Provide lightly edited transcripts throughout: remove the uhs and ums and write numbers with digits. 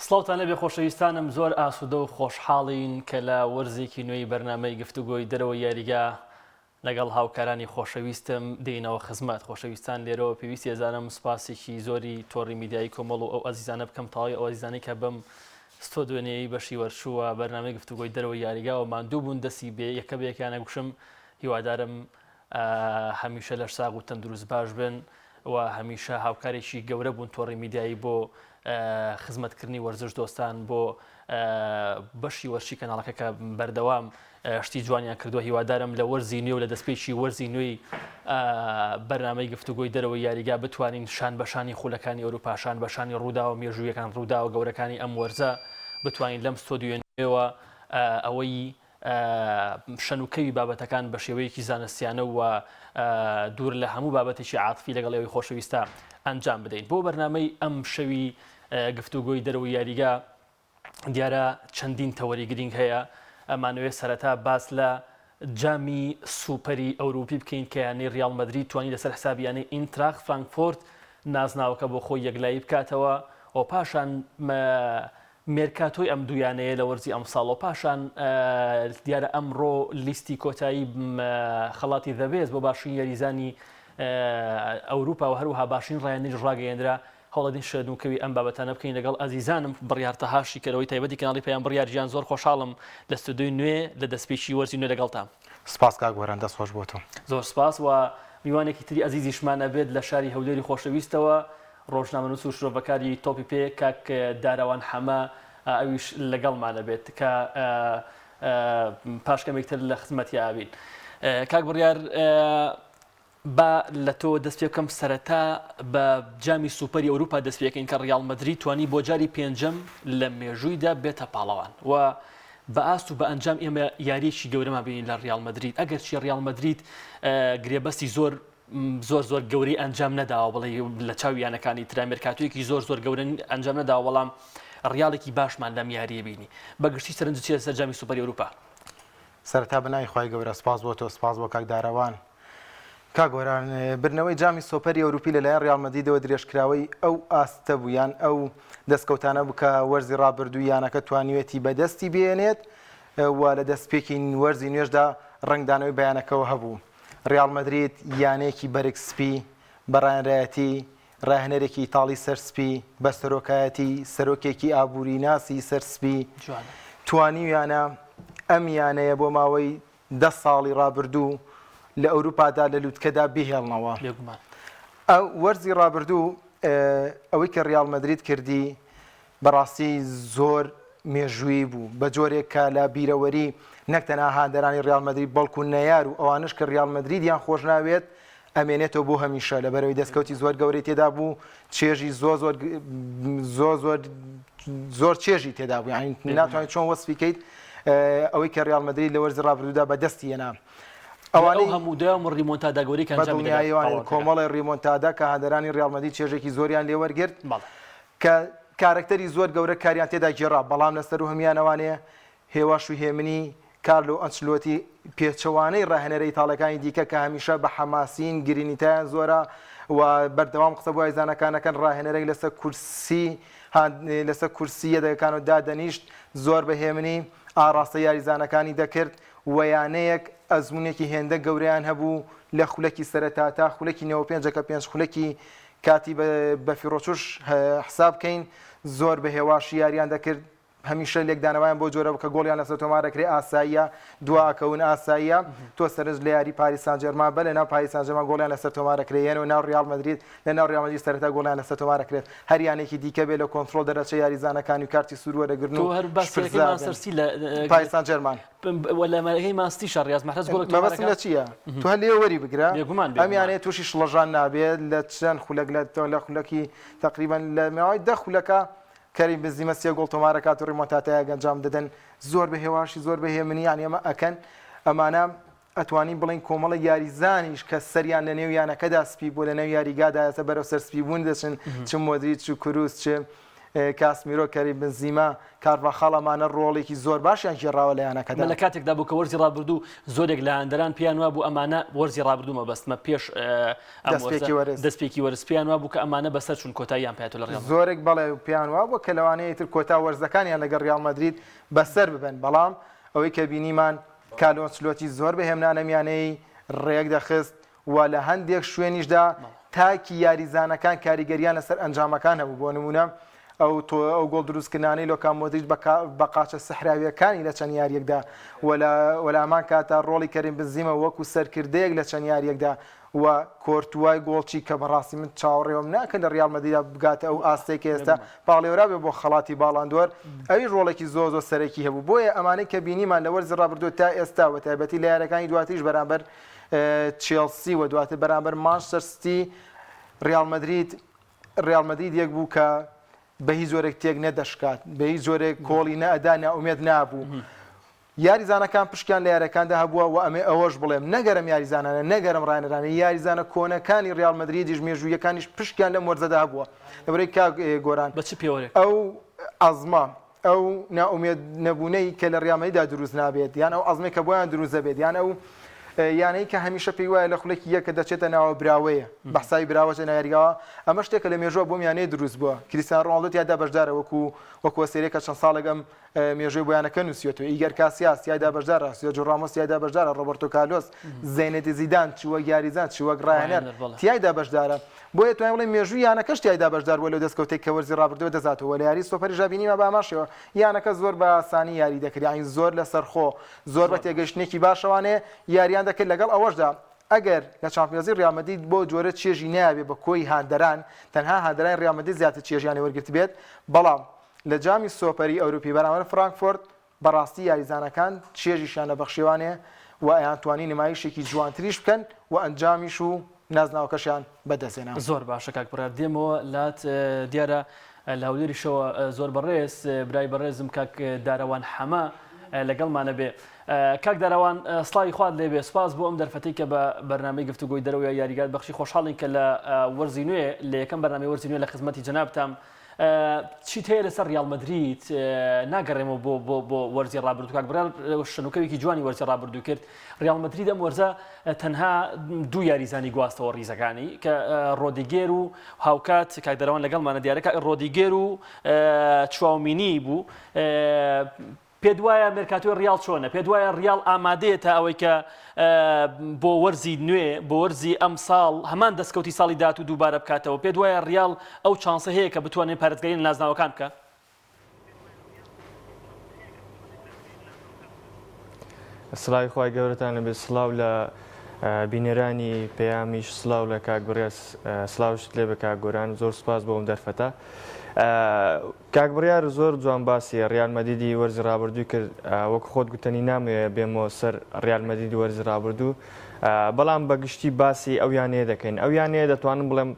سڵاوتان لێبێ خۆشەویستانم زۆر ئاسوودە و خۆشحاڵین کە لە وەرزێکی نوێی بەرنامەی گفتوگۆی دەرەوەی یاریگا لەگەڵ هاوکارانی خۆشەویستم دێینەوە خزمەت خۆشەویستان لێرەوە پێویستی ئەزانم سوپاسێکی زۆری تۆڕی میدیایی کۆمەڵ و ئەو ئەزیزانە بکەم تەواوی ئەو ئەزیزانەی کە بەم ستۆدیۆ نوێیەی بەشی وەرشووە بەرنامەی گفتوگۆی دەرەوەی یاریگاوە ماندوو بوون دەستی بێ یەکە بە یەکیان ئەگوشم هیوادارم هەمیشە لەش ساغ و تەندروست باش بن و هەمیشە هاوکارێکی گەورە بوون تۆڕی میدیایی بۆ خزمەتکردنی وەرزش دۆستان بۆ بەشی وەرشی کەناڵەکە کە بەردەوام شتی جوانیان کردووە هیوادارم لە وەرزی نوێ و لە دەستپێکی وەرزی نوێی بەرنامەی گفتوگۆی دەرەوەی یاریگا بتوانین شان بەشانی خولەکانی ئەوروپا شان بەشانی ڕووداوە مێژوویەکان ڕووداوە گەورەکانی ئەم وەرزە بتوانین لەم ستۆدیۆ نوێوە ئەوەی شەنوکەوی بابەتەکان بە شێوەیەکی زانستیانە و دوور لە هەموو بابەتێکی عاتفی لەگەڵ ئێوەی خۆشەویستە ئەنجام بدەین بۆ بەرنامەی ئەم شەوی گفتوگۆی دەرەوەی یاریگا دیارە چەندین تەوەری گرینگ هەیە ئەمانەوێت سەرەتا باس لە جامی سوپەری ئەوروپی بکەین کە یانەی ریال مەدرید توانی لەسەر حسابی یانەی ئینتراخت فرانکفۆرت نازناوەکە بۆ خۆی یەکلایی بکاتەوە و پاشان مێرکاتۆی ئەم دوو یانەیە لە وەرزی ئەمساڵ و پاشان دیارە ئەمڕۆ لیستی کۆتایی خەڵاتی The Best بۆ باشترین یاریزانی ئەوروپا و هەروەها باشترین ڕاهێنەریش ڕاگەیەندرا. هەوڵەدەین شەنوکەوی ئەم بابەتانە بکەین لەگەڵ ئەزیزانم بڕیار تەها شیکەرەوەی تایبەتی کەناڵی پەیام بڕیار گیان زۆر خۆشحاڵم لە ستۆدیۆی نوێ لە دەستپێکی وەرزی نوێ لەگەڵتام. سپاس کاک گۆران دەست خۆش بۆ تۆ. زۆر سپاس و میوانێکی تری ئەزیزیشمان ئەبێت لە شاری هەولێری خۆشەویستەوە ڕۆژنامەنووس و شرۆڤەکاری تۆپی پێ کاک دارەوان حەمە ئەویش لەگەڵمان ئەبێت کە پاش کەمێک تر لە خزمەتیا ئەبین. کاک بڕیار با لە تۆوە دەست پێ بکەم سەرەتا بە جامی سوپەری ئەوروپا دەست پێکەین کە ڕیاڵ مەدرید توانی بۆ جاری پێنجەم لە مێژوویدا بێتە پاڵەوان و بە ئاست و بە ئەنجام ئێمە یاریەکی گەورەمان بینی لە ڕیاڵ مەدرید ئەگەرچی ڕیاڵ مەدرید گرێبەستی زۆر زۆر زۆر گەورەی ئەنجام نەداوە بڵێ لە چاو یانەکانی ترا مێرکاتۆیەکی زۆر زۆر گەورە ئەنجام نەداوە بەڵام ڕیاڵێکی باشمان لەم یاریە بینی بە گشتی سەرنجت چیە لەسەر جامی سوپەری ئەوروپا؟ سەرەتا بە ناوی خوای گەورە سپاس بۆ تۆ سپاس بۆ کاک دارەوان. کاک گۆران بردنەوەی جامی سۆپەری ئەوروپی لەلایەن ڕیاڵ مەدریدەوە درێژکراوەی ئەو ئاستە بوو یان ئەو دەستکەوتانە بوو کە وەرزی ڕابردوو یانەکە توانیوێتی بەدەستی بێنێت و لە دەستپێکی وەرزی نوێشدا ڕەنگدانەوەی بەیانەکەوە هەبوو. ڕیاڵ مەدرید یانەیەکی بەرگ سپی بە ڕایەنرایەتی ڕاهێنەرێکی ئیتاڵی سەر سپی بە سەرۆکایەتی سەرۆکێکی ئابووریناسی سەر سپی توانیویانە ئەم یانەیە بۆ ماوەی دە ساڵی ڕابردوو لە ئەوروپادا لە لوتکەدا بیهێڵنەوە. بێگومان. وەرزی ڕابردوو ئەوەی کە ڕیاڵ مەدرید کردی بەڕاستی زۆر مێژوویی بوو، بە جۆرێک کە لە بیرەوەری نەک تەنها هاندەرانی ڕیاڵ مەدرید بەڵکو نەیار و ئەوانەش کە ڕیاڵ مەدریدیان خۆشناوێت ئەمێنێتەوە بۆ هەمیشە لەبەرئەوەی دەستکەوتی زۆر گەورەی تێدا بوو چێژی زۆر زۆر زۆر زۆر زۆر چێژی تێدا بوو یعنی ناتوانیت چۆن وەسفی کەیت ئەوەی کە ڕیاڵ مەدرید لە وەرزی ڕابردوودا بەدەستی هێنا. ئەوانەی هەموو دەیان و ڕیمۆنتادا گەورەی کە ئەنجامی دەدا بەدڵنیاییەوە کۆمەڵی ڕیمۆنتادا کە هاندەرانی ڕیاڵ مەدرید چێژێکی زۆریان لێ وەرگرت کە کارەکتەری زۆر گەورە کاریان تێدا گێڕا، بەڵام لە سەروو هەموویانەوانێ هێواش و هێمنی کارلۆ ئەنچلۆتی پێچەوانەی ڕاهێنەرە ئیتاڵیەکانی دیکە کە هەمیشە بە حەماسین، گرینیتایان زۆرە و بەردەوام قسە بۆ یاریزانەکان ئەکەن، ڕاهێنەرێک لەسەر کورسی لەسەر کورسی یەدەگەکانەوە دادەنیشت زۆر بە هێمنی ئاڕاستەی یاریزانەکانی دەکرد و یانەیەک ئەزموونێکی هێندە گەورەیان هەبوو لە خولەکی سەرەتا تا خولەکی 95 کە پێنج خولەکی کاتی بەفیڕۆچوش حساب بکەین زۆر بە هێواشی یاریان دەکرد هەمیشە لێکدانەوەیان بۆ جۆرە بوو کە گۆڵیان لەسەر تۆمار دەکرێت ئاساییە دوا ئەکەون ئاساییە تۆ سەرنج لە یاری پاریس سان جێرمان بە لەناو پاریس سان جێرمان گۆڵیان لەسەر تۆمار دەکرێت یەنەوە ناو ڕیاڵ مەدرید لە ناو ڕیاڵ مەدرید سەرەتا گۆڵیان لەسەر تۆمار دەکرێت هەر یانێکی دیکە بێ لە کۆنترۆڵ دەرەچە یاریزانەکانی و کارتی سوور وەرەگرن تۆ و هەر باسەکەی شپرزا بن مانچستەر سیتی لە پاریس سان جێرمان وە لە مەرەکەی مانستیشە ڕیاز مەحرەز گۆڵێک تۆمار مەبەستم دەکات لە چییە تۆ هەر لێوە وەری بگرە بێگومان ئەم بێگومان یانەیە تووشی شڵەژان نابێت لە چەند خولەک لە لە خولەکی تقریبا لە ماوەی دە خولەکە کەریم بنزیمە سێ گۆڵ تۆمار ئەکات و ڕیمۆنتاتایەک ئەنجام دەدەن زۆر بە هێواشی زۆر بە هێمنی یانی ئەمە ئەکەن ئەمانە ئەتوانین بڵێین کۆمەڵێک یاریزانیش کە سەریان لە نێو یانەکەدا سپی بووە لە نێو یاریگادا ئێستا بەرەو سەر سپی بوون دەچن چ مۆدریچ چ کروس چ. کاسمیرۆ، کەریم بنزیما، کارڤاخاڵ ئەمانە ڕۆڵێکی زۆر باشیان گێڕاوە لە یانەکەدا. ئەمە لە کاتێکدا بوو کە وەرزی ڕابردوو زۆرێک لە هاندەران پێیان وابوو ئەمانە وەرزی ڕابردوو مەبەستمە پێش ئەم وەرزە دەستپێکی وەرز پێیان وابوو کە ئەمانە بەسەر چوون کۆتاییان پێهاتووە لە ڕیاڵ مەدرید. زۆرێک بەڵێ پێیان وابووە کە لەوانەیە ئیتر کۆتا وەرزەکانیان لەگەڵ ڕیاڵ مەدرید بەسەر ببەن، بەڵام ئەوەی کە بینیمان کارلۆ ئەنچلۆتی زۆر بە هێمنانە میانەی ڕێکدەخست و لە هەندێک شوێنیشدا تاکی یاریزانەکان کاریگەریان لەسەر ئەنجامەکان هەبوو، بۆ نموونە ئەو ئەو گۆڵ دروستکردنانەی لۆکا مۆدریچ بە قاچە سەحراوییەکانی لە چەند یارییەکدا و لە هەمان کاتدا ڕۆڵی کەریم بنزیمە وەکو سەرکردەیەک لە چەند یارییەکدا و کۆرتوای گۆڵچی کە بەڕاستی من چاوەڕێوەم ناکرد لە ڕیاڵ مەدریدا بگاتە ئەو ئاستەی کە ئێستا پاڵێورابێ بۆ خەڵاتی باڵاندۆر ئەویش ڕۆڵێکی زۆر زۆر سەرەکی هەبوو بۆیە ئەمانەی کە بینیمان لە وەرزی ڕابردوو تا ئێستا بە تایبەتی لە یاریەکانی دواتریش بەرامبەر چێڵسی و دواتر بەرامبەر مانچستەر ستی ڕیاڵ مەدرید ڕیاڵ مەدرید یەک بوو کە بە هیچ جۆرێک تێک نەدەشکات بە هیچ جۆرێک کۆڵی نەئەدا نائومێد نابوو یاریزانەکان پشکیان لە یاریەکاندا هەبووە و ئەمێ ئەوەش بڵێم نەگەرم یاریزانانە نەگەرم ڕاهێنەرانە یاریزانە کۆنەکانی ڕیاڵ مەدریدیش مێژوویەکانیش پشکیان لەم وەرزەدا هەبووە لەبەرەی کاک گۆران بە چ پێوەرێک؟ ئەو عەزمە ئەو نائومێد نەبوونەی کە لە ڕیاڵ مەدریددا دروست نابێت یان ئەو عەزمەی کە بۆیان دروست دەبێت یان ئەو یانەی کە هەمیشە پێی وایە لە خولەکی یەک کە دەچێتە ناوە براوەیە بە حسابی براوە چێتە ناو یاریگاوە ئەمە شتێکە لە مێژووە بۆم یانەیە دروست بووە کریستیانۆ ڕۆناڵدۆ تیایدا بەشدارە وەکو وەکو ئەستێرەیەک کە چەند ساڵێک ئەم مێژووی بۆ یانەکە نووسیوەتەوە ئیگەر کاسیاس تیایدا بەشدارە سێرجیۆ ڕامۆس تیایدا بەشدارە ڕۆبەرتۆ کارلۆس زینەدین زیدان چ وەک یاریزان چ وەک ڕاهێنەر تیایدا بەشدارە بۆیە توانین بڵێین مێژووی یانەکەش تیایدا بەشدار بووە لەو دەستکەوتەی کە وەرزی ڕابردوو بەدەستهاتووە لە یاریی سۆپەریشدا بینیمان بە هەمان شێوە یانەکە زۆر بە ئاسانی یاری دەکرد یانی زۆر لەسەرخۆ زۆر بە تێگەیشتنێکی باشەوانێ یاریان دەکرد لەگەڵ ئەوەشدا ئەگەر لە چامپیۆنزی ریال مەدرید بەو جۆرە چێژی نایابێ بە کۆی هاندەران تەنها هاندەرانی ریال مەدرید زیاتر چێژیان لێ وەرگرتبێت بەڵام لە جامی سۆپەری ئەوروپی بەرامبەر فرانکفۆرت بەڕاستی یاریزانەکان چێژیشیان لە بەخشیوانێ و ئەیانتوانی نمایشێکی جوانتریش بکەن و ئەنجامیش و نازناوەکەشیان بەدەستهێنا. زۆر باشە کاک بڕیار دێمەوە لات دیارە لە هەولێریشەوە زۆر بەڕێز برای بەڕێزم کاک دارەوان حەمە لەگەڵمانە بێ کاک دارەوان سڵاوی خوات لێبێ سوپاس بۆ ئەم دەرفەتەی کە بە بەرنامەی گفتوگۆی دەرەوە یاریگات بەخشی خۆشحاڵین کە لە وەرزی نوێ لە یەکەم بەرنامەی وەرزی نوێ لە خزمەتی جەنابتام چیت هەیە لەسەر ریال مەدرید ناگەڕێمەوە بۆ بۆ بۆ وەرزی ڕابردوو کاک بڕیار شەنوکەوێکی جوانی وەرزی ڕابردوو کرد ریال مەدرید ئەم وەرزە تەنها دوو یاریزانی گواستەوە ڕیزەکانی کە ڕۆدیگێر و هاوکات کاک دەرەوان لەگەڵمانە دیارە کە ڕۆدیگێر و چواومینی بوو پێت وایە مێرکاتۆی ڕیاڵ چۆنە؟ پێت وایە ڕیاڵ ئامادەیە تا ئەوەی کە بۆ وەرزی نوێ، بۆ وەرزی ئەمساڵ هەمان دەستکەوتی ساڵی داهاتوو دووبارە بکاتەوە؟ پێت وایە ڕیاڵ ئەو چانسە هەیە کە بتوانێت پارێزگاری لە نازناوەکان بکات؟ سڵاوی خوای گەورەتان لەبێ سڵاو لە بینەرانی پەیامیش سڵاو لە کاک بڕیار سڵاوشت لێ بە کاک گۆران زۆر سپاس بۆ ئەم دەرفەتە کاک بڕیار زۆر جوان باسی ڕیال مەدریدی وەرزی ڕابردووی کرد وەک خۆت گوتەنی نامەوێ بێمەوە سەر ڕیال مەدریدی وەرزی ڕابردوو بەڵام بە گشتی باسی ئەو یانەیە دەکەین ئەو یانەیە دەتوانم بڵێم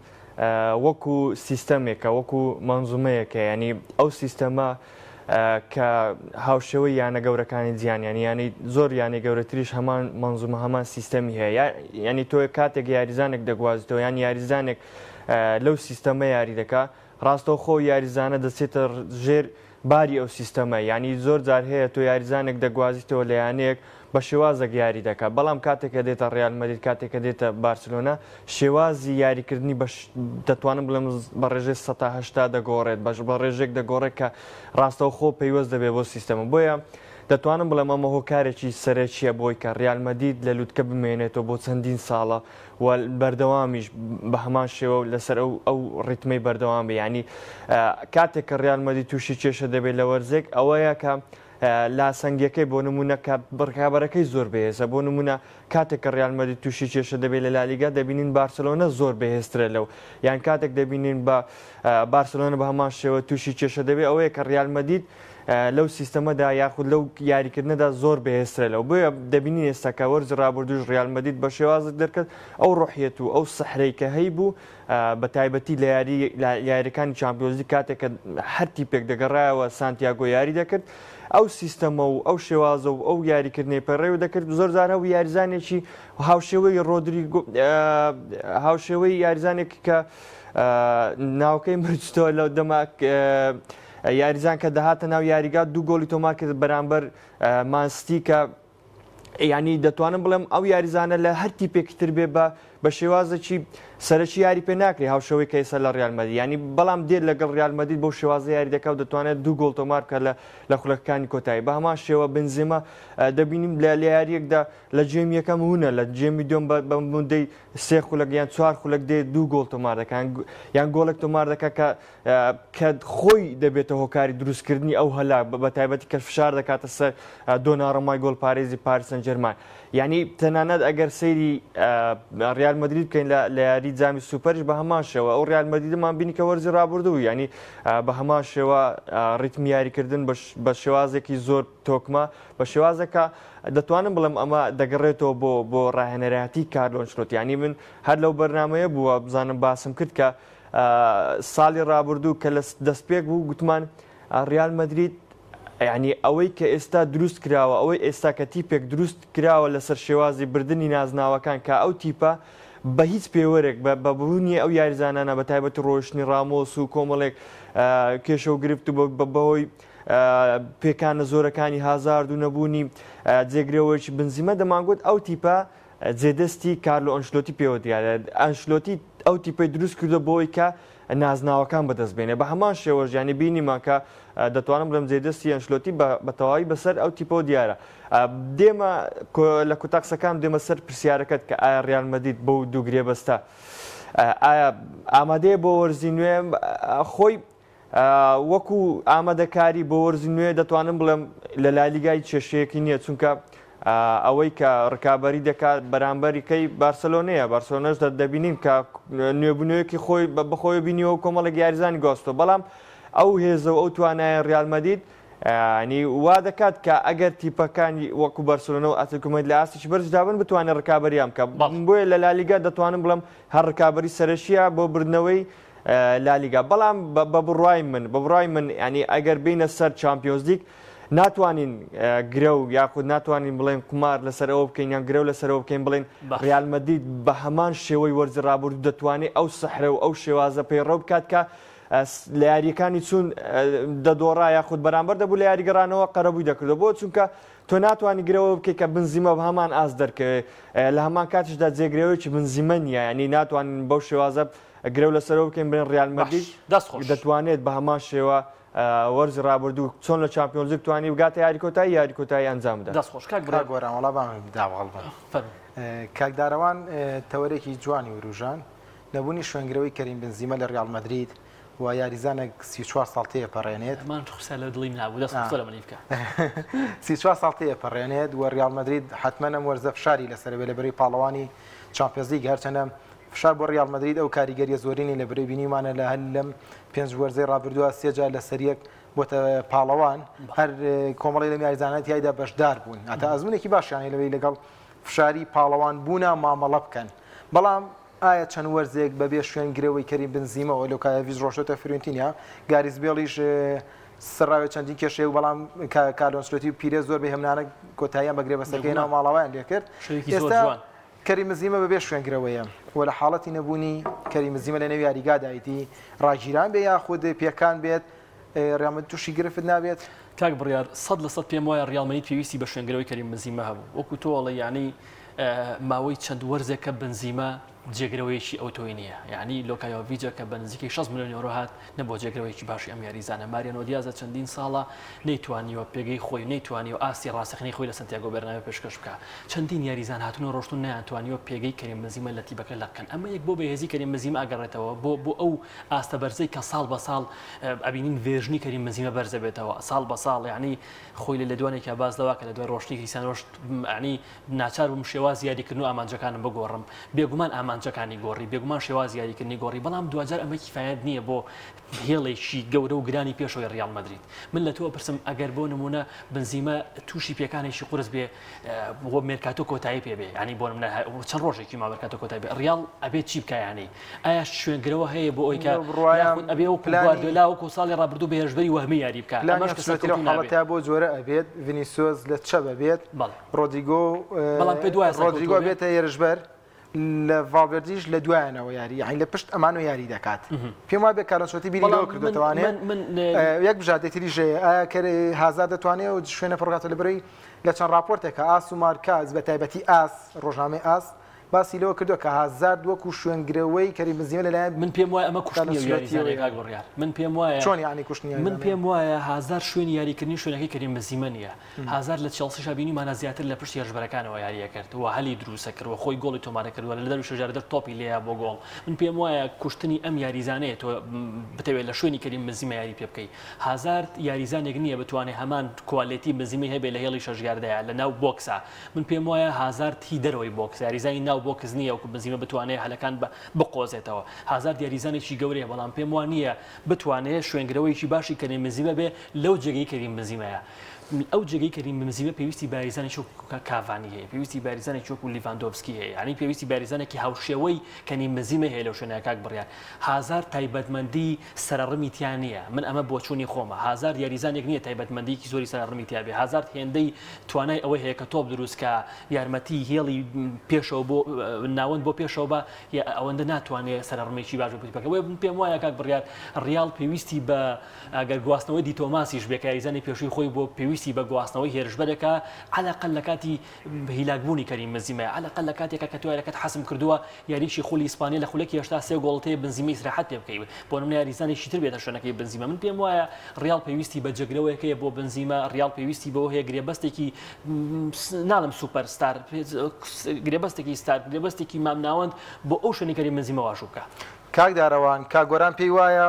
وەکو سیستەمێکە وەکو مەنزومەیەکە ینی ئەو سیستەمە کە هاوشێوەی یانە گەورەکانی جیهان ینی ینی زۆر یانەی گەورەتریش هەمان مەنزومە هەمان سیستەمی هەیە ینی تۆ کاتێک یاریزانێک دەگوازیتەوە یان یاریزانێک لەو سیستەمە یاری دەکا ڕاستەوخۆ یاریزانە دەچێتە ژێر باری ئەو سیستەمە، یانی زۆر جار هەیە تۆ یاریزانێک دەگوازیتەوە لە یانەیەک بە شێوازێک یاری دەکات، بەڵام کاتێک کە دێتە ڕیال مەدرید کاتێک کە دێتە بارسلۆنا شێوازی یاریکردنی بە دەتوانم بڵێم بە ڕێژەی 80 دەگۆڕێت بەش بە ڕێژێک دەگۆڕێت کە ڕاستەوخۆ پەیوەست دەبێت بۆ سیستەمە بۆیە دەتوانم بڵێم ئەمە هۆکارێکی سەرەکیە بۆی کە ڕیال مەدرید لە لوتکە بمێنێتەوە بۆ چەندین ساڵە و بەردەوامیش بە هەمان شێوە و لەسەر ئەو ئەو ڕیتمەی بەردەوام بێ یانی کاتێک کە ڕیال مەدرید تووشی کێشە دەبێت لە وەرزێک ئەوەیە کە لاسەنگیەکەی بۆ نمونە کە ڕکابەرەکەی زۆر بەهێزە بۆ نمونە کاتێک کە ڕیال مەدرید تووشی کێشە دەبێت لە لالیگا دەبینین بارسلۆنە زۆر بەهێزترە لەو یان کاتێک دەبینین بە بارسلۆنە بە هەمان شێوە تووشی کێشە دەبێت ئەوەیە کە ڕیال مەدرید لەو سیستەمەدا یاخود لەو یاریکردنەدا زۆر بەهێزترە لەو بۆیە دەبینین ئێستا کە وەرزی رابردووش ریال مەدرید بە شێوازێک دەرکەوت ئەو ڕۆحیەت و ئەو سحرەی کە هەیبوو بە تایبەتی لە یاری یاریەکانی چامپیۆنزلیگ کاتێک کە هەر تیپێک دەگەڕایەوە سانتیاگۆ یاری دەکرد ئەو سیستەمە و ئەو شێوازە و ئەو یاریکردنەی پەیڕەوی دەکرد زۆر جار هەبوو یاریزانێکی هاوشێوەی ڕۆدریگۆ هاوشێوەی یاریزانێک کە. ناوکەی مرجتەوە لەو دەما یاریزان کە دەهاتە ناو یاریگا دوو گۆڵی تۆمار کرد بەرامبەر مانستی کە ینی دەتوانم بڵێم ئەو یاریزانە لە هەر تیپێکی تر بێ بە بە شێوازێکی سەرەکی یاری پێ ناکرێ هاوشێوەی کە ئێستا لە ڕیال مەدرید یانی بەڵام دێت لەگەڵ ڕیال مەدرید بەو شێوازە یاری دەکا و دەتوانێت دوو گۆڵ تۆمار بکات لە لە خولەکەکانی کۆتایی بە هەمان شێوە بنزێما دەبینیم لە لە یاریەکدا لە جێمی یەکەم هونە لە جێمی دوم بە مدەی سێ خولەک یان چوار خولەک دێت دوو گۆڵ تۆمار دەکان یان گۆڵێک تۆمار دەکات کە کە خۆی دەبێتە هۆکاری دروستکردنی ئەو هەلا بە تایبەتی کە فشار دەکاتە سەر دۆناڕۆمای گۆڵپارێزی پاریس سانجێرمان یعنی تەنانەت ئەگەر سەیری ریال مەدرید بکەین لە یاری جامی سوپەریش بە هەمان شێوە ئەو ریال مەدریدمان بینی کە وەرزی رابردوو یعنی بە هەمان شێوە ریتمی یاریکردن بە شێوازێکی زۆر تۆکمە بە شێوازێکە دەتوانم بڵێم ئەمە دەگەڕێتەوە بۆ بۆ راهێنەرایەتی کارلۆ ئەنچلۆتی یعنی من هەر لەو بەرنمەیە بووە بزانم باسم کرد کە ساڵی رابردوو کە لە دەستپێک بوو گوتمان ریال مەدرید یعنی ئەوەی کە ئێستا دروست کراوە ئەوەی ئێستا کە تیپێک دروست کراوە لەسەر شێوازی بردننی نازناوەکان کە ئەو تیپە بە هیچ پێوەرێک بە بوونی ئەو یاریزانانە بە تایبەتی ڕۆشتنی ڕامۆس و کۆمەڵێک کێشە و گرفت و بەهۆی پێکانە زۆرەکانی هازارد و نەبوونی جێگرەوەیەکی بنزیمە دەمانگوت ئەو تیپە جێدەستی کارلۆ ئەنشلۆتی پێوە دیارە، ئەنشلۆتی ئەو تیپەی دروست کردووە بۆ ئەوەی کە نازناوەکان بەدەست بێنێ، بە هەمان شێوەش یانی بینیمان کە دەتوانم بڵێم جێدەستی ئەنشلۆتی بە تەواوی بەسەر ئەو تیپەوە دیارە. دێمە لە کوتا قسەکانم دێمە سەر پرسیارەکەت کە ئایا ریال مەدرید بەو دوو گرێبەستە ئایا ئامادەیە بۆ وەرزی نوێ خۆی وەکو ئامادەکاری بۆ وەرزی نوێ دەتوانم بڵێم لە لالیگای کێشەیەکی نییە چونکە ئەوەی کە ڕکابی دەکات بەرامبەریکەی بارسلۆنەیە بارسلۆنەش دەبینین کە نوێبوونەوەیەکی خۆی بەخۆی بینیەوە کۆمەڵێک یاریزانی گواستەوە بەڵام ئەو هێزە و ئەو توانایە ریال مەدید ینی وا دەکات کە ئەگەر تیپەکانی وەکو بەرسلۆنە و ئەتلەتیکۆ مەدرید لە ئاستێکی بەرزدا بن بتوانێت ڕکابەریان بکە بۆیە لە لالیگا دەتوانم بڵێم هەر ڕکابەری سەرەکیە بۆ بردنەوەی لالیگا بەڵام بە بڕوای من بە بڕوای من ینی ئەگەر بینە سەر چامپیۆنزلیگ ناتوانین گرەو یاخود ناتوانین بڵێن قومار لەسەر ئەوە بکەین یان گرەو لەسەرەوە بکەین بڵێن ریال مەدرید بە هەمان شێوەی وەرزی ڕابردوو دەتوانێت ئەو سەحرە و ئەو شێوازە پەیڕەو بکات کە لە یاریەکانی چوون دەدۆڕا یاخود بەرامبەر دەبوو لە یاریگەڕانەوە قەرەبووی دەکردەوە بۆ چونکە تۆ ناتوانانی گرەوە بکەیت کە بنزیمە بە هەمان ئاست دەرکەوێت لە هەمان کاتیشدا جێگرەوەیەکی بنزیمە نییە ینی ناتوانین بەو شێوازە گرەو لەسەرەوە بکەین بڵێن ڕیال مەدرید دەست خۆش. دەتوانێت بە هەمان شێوە وەرزی ڕابردوو چۆن لە چامپیۆنزلیگ توانی بگاتە یاری کۆتایی یاری کۆتایی ئەنجام بدات. دەست خۆش کاک بڕیار. کاک گۆران وەڵا با من داواڵ بم. فەرموو. کاک دارەوان تەوەرێکی جوانی وروژان، نەبوونی شوێنگرەوەی کەریم بنزیمە لە ڕیاڵ مەدرید و یاریزانێک 34 ساڵ تێپەڕێنێت. ئەمان خوسا لە دڵی منابوو دەست خۆش لە منی بکە. 34 ساڵ تێپەڕێنێت و ڕیاڵ مەدرید حەتمەن ئەم وەرزە فشاری لەسەرە بێ لە بەرەی پاڵەوانی چامپیۆنزلیگ هەرچەندە فشار بۆ ڕیاڵ مەدرید ئەو کاریگەریە زۆری نیە لە برەی بینیومانە لە هەر لەم پێنج وەرزەی ڕابردووە سێ جار لەسەر یەک بۆتە پاڵەوان هەر کۆمەڵی لەم یاریزانانە تیایدا بەشدار بوون هەتا ئەزمونێکی باشیان هەیە لەوەی لەگەڵ فشاری پاڵەوان بوونا مامەڵە بکەن بەڵام ئایا چەند وەرزێک بەبێ شوێن گرەوەی کەریم بنزیمەوە لۆکایەڤیچ ڕۆشتۆتە فیۆرنتینیا گاریس بێڵیش سەرڕاوێ چەندین کێشەیە و بەڵام کارلۆ ئەنچلۆتی و پیرێز زۆر بەهێمنانە کۆتاییان بە گرێبەستەکەی ناو ماڵاوایان لێکرد ئێستا کەریم بنزیمە بەبێ شوێنگرەوەیە و لە حاڵەتی نەبوونی کەریم بنزیمە لەنێو یاریگادا ئیدی ڕاگیران بێ یاخود پێکان بێت ڕیال مەدرید تووشی گرفت نابێت؟ کاک بڕیار 100% پێم وایە ڕیال مەدرید پێویستی بە شوێنگرەوەی کەریم بنزیمە هەبوو وەکو تۆ ئەڵێی یانی ماوەی چەند وەرزێکە بنزیمە جێگرەوەیەکی ئەوتۆی نییە یانی لۆکا یۆڤیجە کە بە نزیکەی 6 ملیۆن یۆرۆ هات نەبووە جێگرەوەیەکی باشی ئەم یاریزانە. ماریانۆ دیازە چەندین ساڵە نەیتوانیوە پێگەی خۆی و نەیتوانیوە ئاستی ڕاستەقینەی خۆی لە سانتیاگۆ بێرنابێ پێشکەش بکا. چەندین یاریزان هاتوون و ڕۆشتوون نەیانتوانیوە پێگەی کەریم بنزیمە لە تیپەکە لەق کەن. ئەمە یەک بۆ بەهێزی کەریم بنزیمە ئەگەڕێتەوە بۆ بۆ ئەو ئاستە بەرزەی کە ساڵ بە ساڵ ئەبینین ڤێرژنی کەریم بنزیمە بەرز ئەبێتەوە ساڵ بە ساڵ یانی خۆی لە لێدوانێکیا باس لەوە کە لە دوای ڕۆشتنی کریستیانۆش یانی ناچار بووم شێوازی یاریکردن و ئامانجەکانم بگۆڕم. بێگومان ئامانجەکانی گۆڕی، بێگومان شێوازی یاریکردنی گۆڕی، بەڵام دواجار ئەمە کیفایەت نییە بۆ هێڵێکی گەورە و گرانی پێشەوەی ریال مەدرید. من لە تۆ ئەپرسم ئەگەر بۆ نموونە بنزیمە تووشی پێکانێکی قورس بێ و مێرکاتۆ کۆتایی پێ بێ، یانی بۆ نموونە چەند ڕۆژێکی ماوە مێرکاتۆ کۆتایی بێ، ریال ئەبێ چی بکا یانی؟ ئایا شوێنگرەوە هەیە بۆ ئەوەی کە یاخود ئەبێ وەکو گواردیۆلا وەکو ساڵی ڕابردوو بە هێرشبەری وەهمی یاری بکا؟ ئەمەش کە سەرکەوتوو نابێ. پلانی بۆ جۆرە ئەبێت ڤینیسیۆس لە چەپ ئەبێت، ڕۆدریگۆ بەڵام پێت وایە ڕۆدریگۆ ئەبێتە هێرشبەر. لە ڤاڵڤێردیش لە دوایانەوە یاری یانی لە پشت ئەمانەوە یاری دەکات پێم وابێ کارلۆ ئەنچلۆتی بیری لەوە کردوێتوانێ یەک بژاردەی تریش هەیە ئایا کە هازارد دەتوانێت و شوێنە پڕکاتەوە لە بەرەی لە چەند راپۆرتێکە ئاس و مارکا بە تایبەتی ئاس ڕۆژنامەی ئاس باسی لەوە کردووە کە هازارد وەکو شوێنگرەوەی کەریم بنزیمە لەلایەن من پێم وایە ئەمە کوشتنی ئەو یاریزانەیە کاک بڕیار من پێم وایە چۆن یانی کوشتنی من پێم وایە هازارد شوێنی یاریکردنی شوێنەکەی کەریم بنزیمە نییە هازارد لە چێڵسیشا بینیمانە زیاتر لە پشت هێرشبەرەکانەوە یاری ئەکرد و هەلی دروست ئەکرد و خۆی گۆڵی تۆمار ئەکرد و لە دەروی شەش یاردەر تۆپی لێیا بۆ گۆڵ. من پێم وایە کوشتنی ئەم یاریزانەیە تۆ بتەوێت لە شوێنی کەریم بنزیمە یاری پێ بکەی. هازارد یاریزانێک نییە بتوانێت هەمان quality بنزیمەی هەبێت لە هێڵی شەش یاردەیا لە ناو بۆکسا. من پێم وایە هازارد هی دەرەوەی بۆکسە، یاریزانی ناو بۆکس نییە وەکو بنزیمە بتوانێت هەلەکان بقۆزێتەوە. هازارد یاریزانێکی گەورەیە بەڵام پێم وا نییە بتوانێت شوێنگرەوەیەکی باشی کەریم بنزیمە بێ لەو جێگەی کەریم بنزیمەیە. ئەو جێگەی کەریم بنزیمە پێویستی بە یاریزانێکی وەکو کاڤانی هەیە، پێویستی بە یاریزانێکی وەکو لیڤاندۆڤسکی هەیە، یانی پێویستی بە یاریزانێکی هاوشێوەی کەریم بنزیمە هەیە لەو شوێنە کاک بڕیار. هازارد تایبەتمەندی سەرەڕمی تیا نییە، من ئەمە بۆچوونی خۆمە، هازارد یاریزانێک نییە تایبەتمەندییەکی زۆری سەرەڕمی تیا بێ، هازارد هێندەی توانای ئەوەی هەیە کە تۆپ دروست کا، یارمەتی هێڵی پێشەوە بۆ ناوەند بۆ پێشەوە با، ئەوەندە ناتوانێ سەرەڕمێکی باش بێ بۆ تیپەکە. بۆیە من پێم وایە کاک بڕیار ڕیاڵ پێویستی بە ئەگەر گواستنەوەی دی تۆماسیش بێ کە یاریزانی پێشووی خۆی بووە پێویستی بە گواستنەوەی هێرشبەرێکە عەلەقەل لە کاتی هیلاکبوونی کەریم بنزیمەیە عەلەقەل لە کاتێکە کە تۆ یاریەکەت حەسم کردووە یاریی خولی ئیسپانیا لە خولەکی 83 گۆڵت هەیە بنزیمە ئیسراحەت پێ بکەی بۆ نمونە یاریزانێکی تر بێتە شوێنەکەی بنزیمە من پێم وایە ڕیاڵ پێویستی بە جێگرەوەیەک هەیە بۆ بنزیمە ڕیاڵ پێویستی بەوە هەیە گرێبەستێکی ناڵم سوپەر ستار گرێبەستێکی ستار گرێبەستێکی مامناوەند بۆ ئەو شوێنی کەریم بنزیمە واژوو بکە. کاک دارەوان، کاک گۆران پێی وایە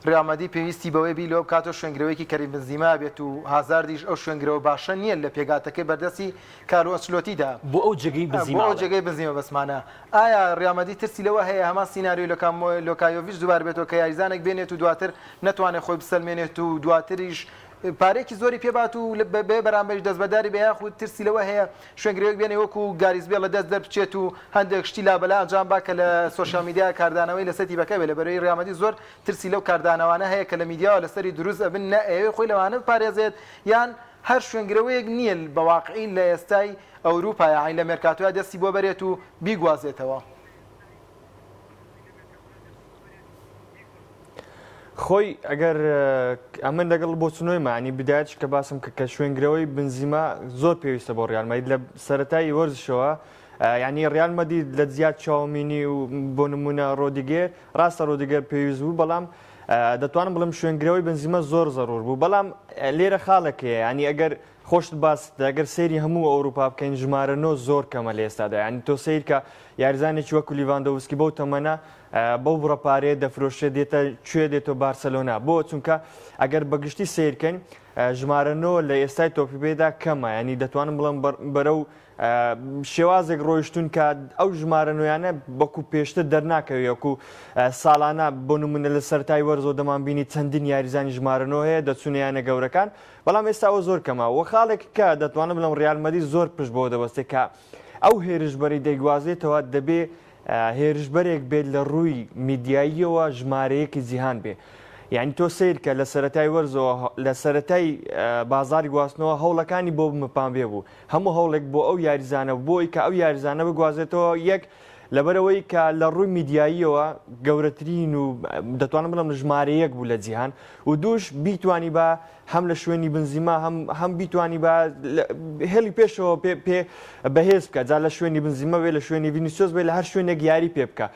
ریال مەدرید پێویستی بەوەیە بیر لەوە بکاتەوە شوێنگرەوەیەکی کەریم بنزیما بێت و هازاردیش ئەو شوێنگرەوە باشە نییە لە پێکهاتەکەی بەردەستی کارلۆ ئەنچلۆتیدا. بۆ ئەو جێگەی بنزیما بۆ ئەو جێگەی بنزیما بەسمانە. ئایا ریال مەدرید ترسی لەوە هەیە هەمان سیناریۆی لۆکا یۆڤیچ دووبارە بێتەوە کە یاریزانێک بێنێت و دواتر نەتوانێت خۆی بسەلمێنێت و دواتریش پارەیەکی زۆری پێ بات و بێ بەرامبەریش دەستبەرداری بێ یاخود ترسی لەوە هەیە شوێنگرەوەیەک بێنێ وەکو گاریس بێڵ لە دەست دەربچێت و هەندێک شتی لابەلا ئەنجام با کە لە سۆشیال میدیا کاردانەوەی لەسەر تیپەکە بێ لەبەرئەوەی ریال مەدرید زۆر ترسی لەو کاردانەوانە هەیە کە لە میدیاوە لەسەری دروست ئەبن نە ئەیەوێ خۆی لەوانە بپارێزێت یان هەر شوێنگرەوەیەک نییە بە واقعی لە ئێستای ئەوروپا یاعنی لە مێرکاتۆیا دەستی بۆ بەرێت و بیگوازێتەوە. خۆی ئەگەر ئەمن لەگەڵ بۆچونەوەی معنی بدایەتش کە باسم کە کە شوێنگرەوەی بنزیما زۆر پێویستە بۆ ڕیال مەدرید لە سەرەتای وەرزشەوە یعنی ڕیال مەدرید لە زیاد چاومینی و بۆ نمونە ڕۆدیگێر ڕاستە ڕۆدیگەر پێویست بوو بەڵام دەتوانم بڵێم شوێنگرەوەی بنزیمە زۆر زەرور بوو بەڵام لێرە خاڵێک هەیە ینی ئەگەر خۆشت باست کرد ئەگەر سەیری هەموو ئەوروپا بکەین ژمارە نۆ زۆر کەمە لە ئێستادا یانی تۆ سەیرکە یاریزانێکی وەکو لیڤاندۆڤسکی بەو تەمەنە بەو بڕە پارەیە دەفرۆشرێت دێتە کوێ دێتۆ بارسەلۆنا بۆ چونکە ئەگەر بەگشتی سەیرکەین ژمارە نۆ لە ئێستای تۆپی پێدا کەمە ینی دەتوانم بڵێم بەرەو شێوازێک ڕۆیشتون کە ئەو ژمارە نۆیانە وەکو پێشتر دەرناکەوێت وەکو ساڵانە بۆ نمونە لە سەرەتای وەرزەوە دەمانبینی چەندین یاریزانی ژمارە نۆ هەیە دەچوونە یانە گەورەکان بەڵام ئێستا ئەوە زۆر کەمە و خاڵێک کە دەتوانم بڵێم ڕیال مەدرید زۆر پشت بەوە دەبەستێت کە ئەو هێرشبەرەی دەیگوازێتەوە دەبێ هێرشبەرێک بێت لە ڕووی میدیاییەوە ژمارەیەکی جیهان بێ یعنی تۆ سەیر کە لە سەرەتای وەرزەوە لە سەرەتای بازاری گواستنەوە هەوڵەکانی بۆ مپامبێ بوو هەموو هەوڵێک بۆ ئەو یاریزانە بۆی کە ئەو یاریزانە بگوازێتەوە یەک لەبەرئەوەی کە لە ڕووی میدیاییەوە گەورەترین و دەتوانم بڵێم ژمارە یەک بوو لە جیهان و دووش بیتوانیبا هەم لە شوێنی بنزیما هەم هەم بیتوانیبا هێڵی پێشەوە پێ پێ بەهێز بکە جا لە شوێنی بنزیمە بێ لە شوێنی ڤینیسیۆس بێ لە هەر شوێنێک یاری پێ بکە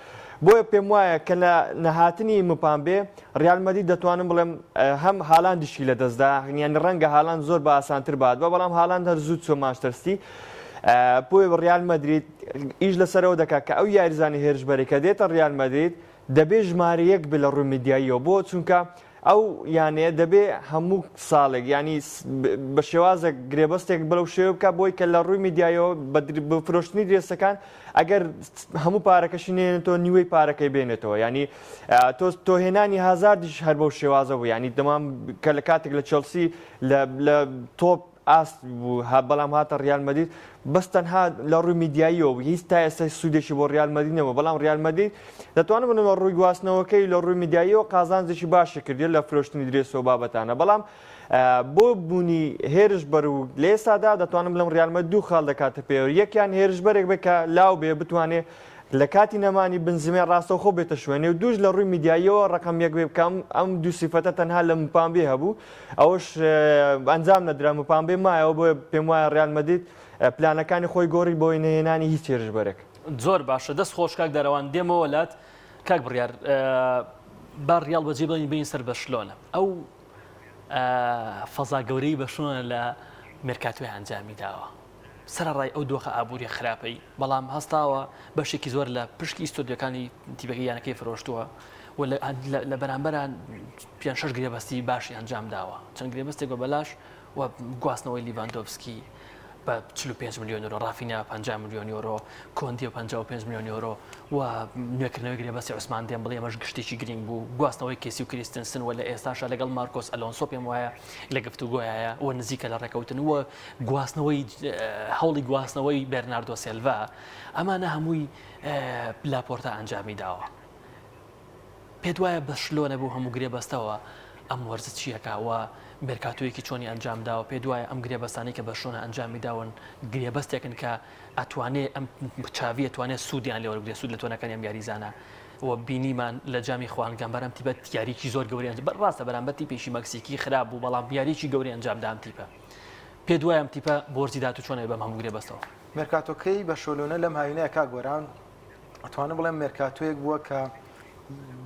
بۆیە پێم وایە کە لە نەهاتنی مپامبێ ڕیال مەدرید دەتوانم بڵێم هەم هالاندیشی لەدەستدا یانی ڕەنگە هالاند زۆر بە ئاسانتر بات بە بەڵام هالاند هەر زوو چوە مانچستەر سیتی بۆیە ڕیال مەدرید ئیش لەسەرەوە دەکات کە ئەو یاریزانی هێرشبەرێک کە دێتە ڕیال مەدرید دەبێ ژمارە یەک بێ لە ڕووی میدیاییەوە بۆ چونکە ئەو یانەیە دەبێ هەموو ساڵێک ینی بە شێوازێک گرێبەستێک بەو شێوە بکە بۆی کە لە ڕووی میدیایەوە بە فرۆشتنی درێسەکان ئەگەر هەموو پارەکەشی نێنێتەوە نیوەی پارەکەی بێنێتەوە ینی تۆ تۆهێنانی هازاردیش هەر بەو شێوازە بوو ینی دەمام کە لە کاتێک لە چێڵسی لە تۆپ. ئاست بوو بەڵام هاتە ڕیال مەدرید بەس تەنها لە ڕووی میدیاییەوە بوو هیچ تا ئێستا سوودێکی بۆ ڕیال مەدرید نەبوو بەڵام ڕیال مەدرید دەتوانم بڵێم لە ڕووی گواستنەوەکەی لە ڕووی میدیاییەوە قازانجێکی باشی کردیە لە فرۆشتنی درێس و بابەتانە بەڵام بۆ بوونی هێرشبەر و لە ئێستادا دەتوانم بڵێم ڕیال مەدرید دوو خاڵ دەکاتە پێوەر یەکیان هێرشبەرێک بێت کە لاو بێ بتوانێ لە کاتی نەمانی بنزیمای ڕاستەوخۆ بێتە شوێنێ و دووش لە ڕووی میدیاییەوە ڕەقەم یەک بێ بکەم ئەم دوو سیفەتە تەنها لە مپامبێ هەبوو ئەوەش ئەنجام نەدرا مپامبێ مایەوە بۆیە پێم وایە ڕیال مەدرید پلانەکانی خۆی گۆڕی بۆی نەهێنانی هیچ هێرشبەرێک. زۆر باشە دەست خۆش کاک دارەوان دێمەوە لات کاک بڕیار با ڕیاڵ بەجێ بڵین بین سەر بەرشلۆنە ئەو فەزا گەورەی بەرشلۆنە لە مێرکاتۆی ئەنجامی داوە سەرەڕای ئەو دۆخە ئابووریە خراپەی، بەڵام هەستاوە بەشێکی زۆر لە پشکی ستۆدیۆکانی تیپەکەی یانەکەی فرۆشتووە و لە بەرامبەرا پێنج شەش گرێبەستی باشی ئەنجام داوە، چەند گرێبەستێک بە بەلاش و گواستنەوەی لیڤاندۆڤسکی بە 45 ملیۆن یۆرۆ، ڕافینیا بە 50 ملیۆن یۆرۆ، کۆندی بە 55 ملیۆن یۆرۆ و نوێکردنەوەی گرێبەستی عوسمان دێمبڵی ئەمەش گشتێکی گرنگ بوو، گواستنەوەی کێسی و کریستنسن و لە ئێستاشا لەگەڵ مارکۆس ئەلۆنسۆ پێم وایە لە گفتوگۆیایە و نزیکە لە ڕێکەوتن و گواستنەوەی هەوڵی گواستنەوەی بێرناردۆ سێلڤا ئەمانە هەمووی لاپۆرتا ئەنجامی داوە پێت وایە بەرشلۆنە بۆ هەموو گرێبەستەوە ئەم وەرزە چیەکە و مێرکاتۆیەکی چۆنی ئەنجام داوە پێ دوایە ئەم گرێبەستانی کە بەرشلۆنە ئەنجامی داون گرێبەستێکن کە ئەتوانێ ئەم چاویە توانێت سوودیان لێ وەربگرێت سوود لە تواناکانی ئەم یاریزانە و بینیمان لە جامی خوانگەمبەر ئەم تیپە یاریی زۆر گەورەی ڕاستە بەرامبەر تیپێکی مەکسیکی خراپ بوو بەڵام یاریی گەورەی ئەنجام دا ئەم تیپە پێت وایە ئەم تیپە بۆ وەرزی داهاتوو چۆن ئەبێ بەم هەموو گرێبەستەوە؟ مێرکاتۆکەی بەرشۆلۆنە لەم هاوینەیە کاک گۆران ئەتوانم بڵێم مێرکاتۆیەک بووە کە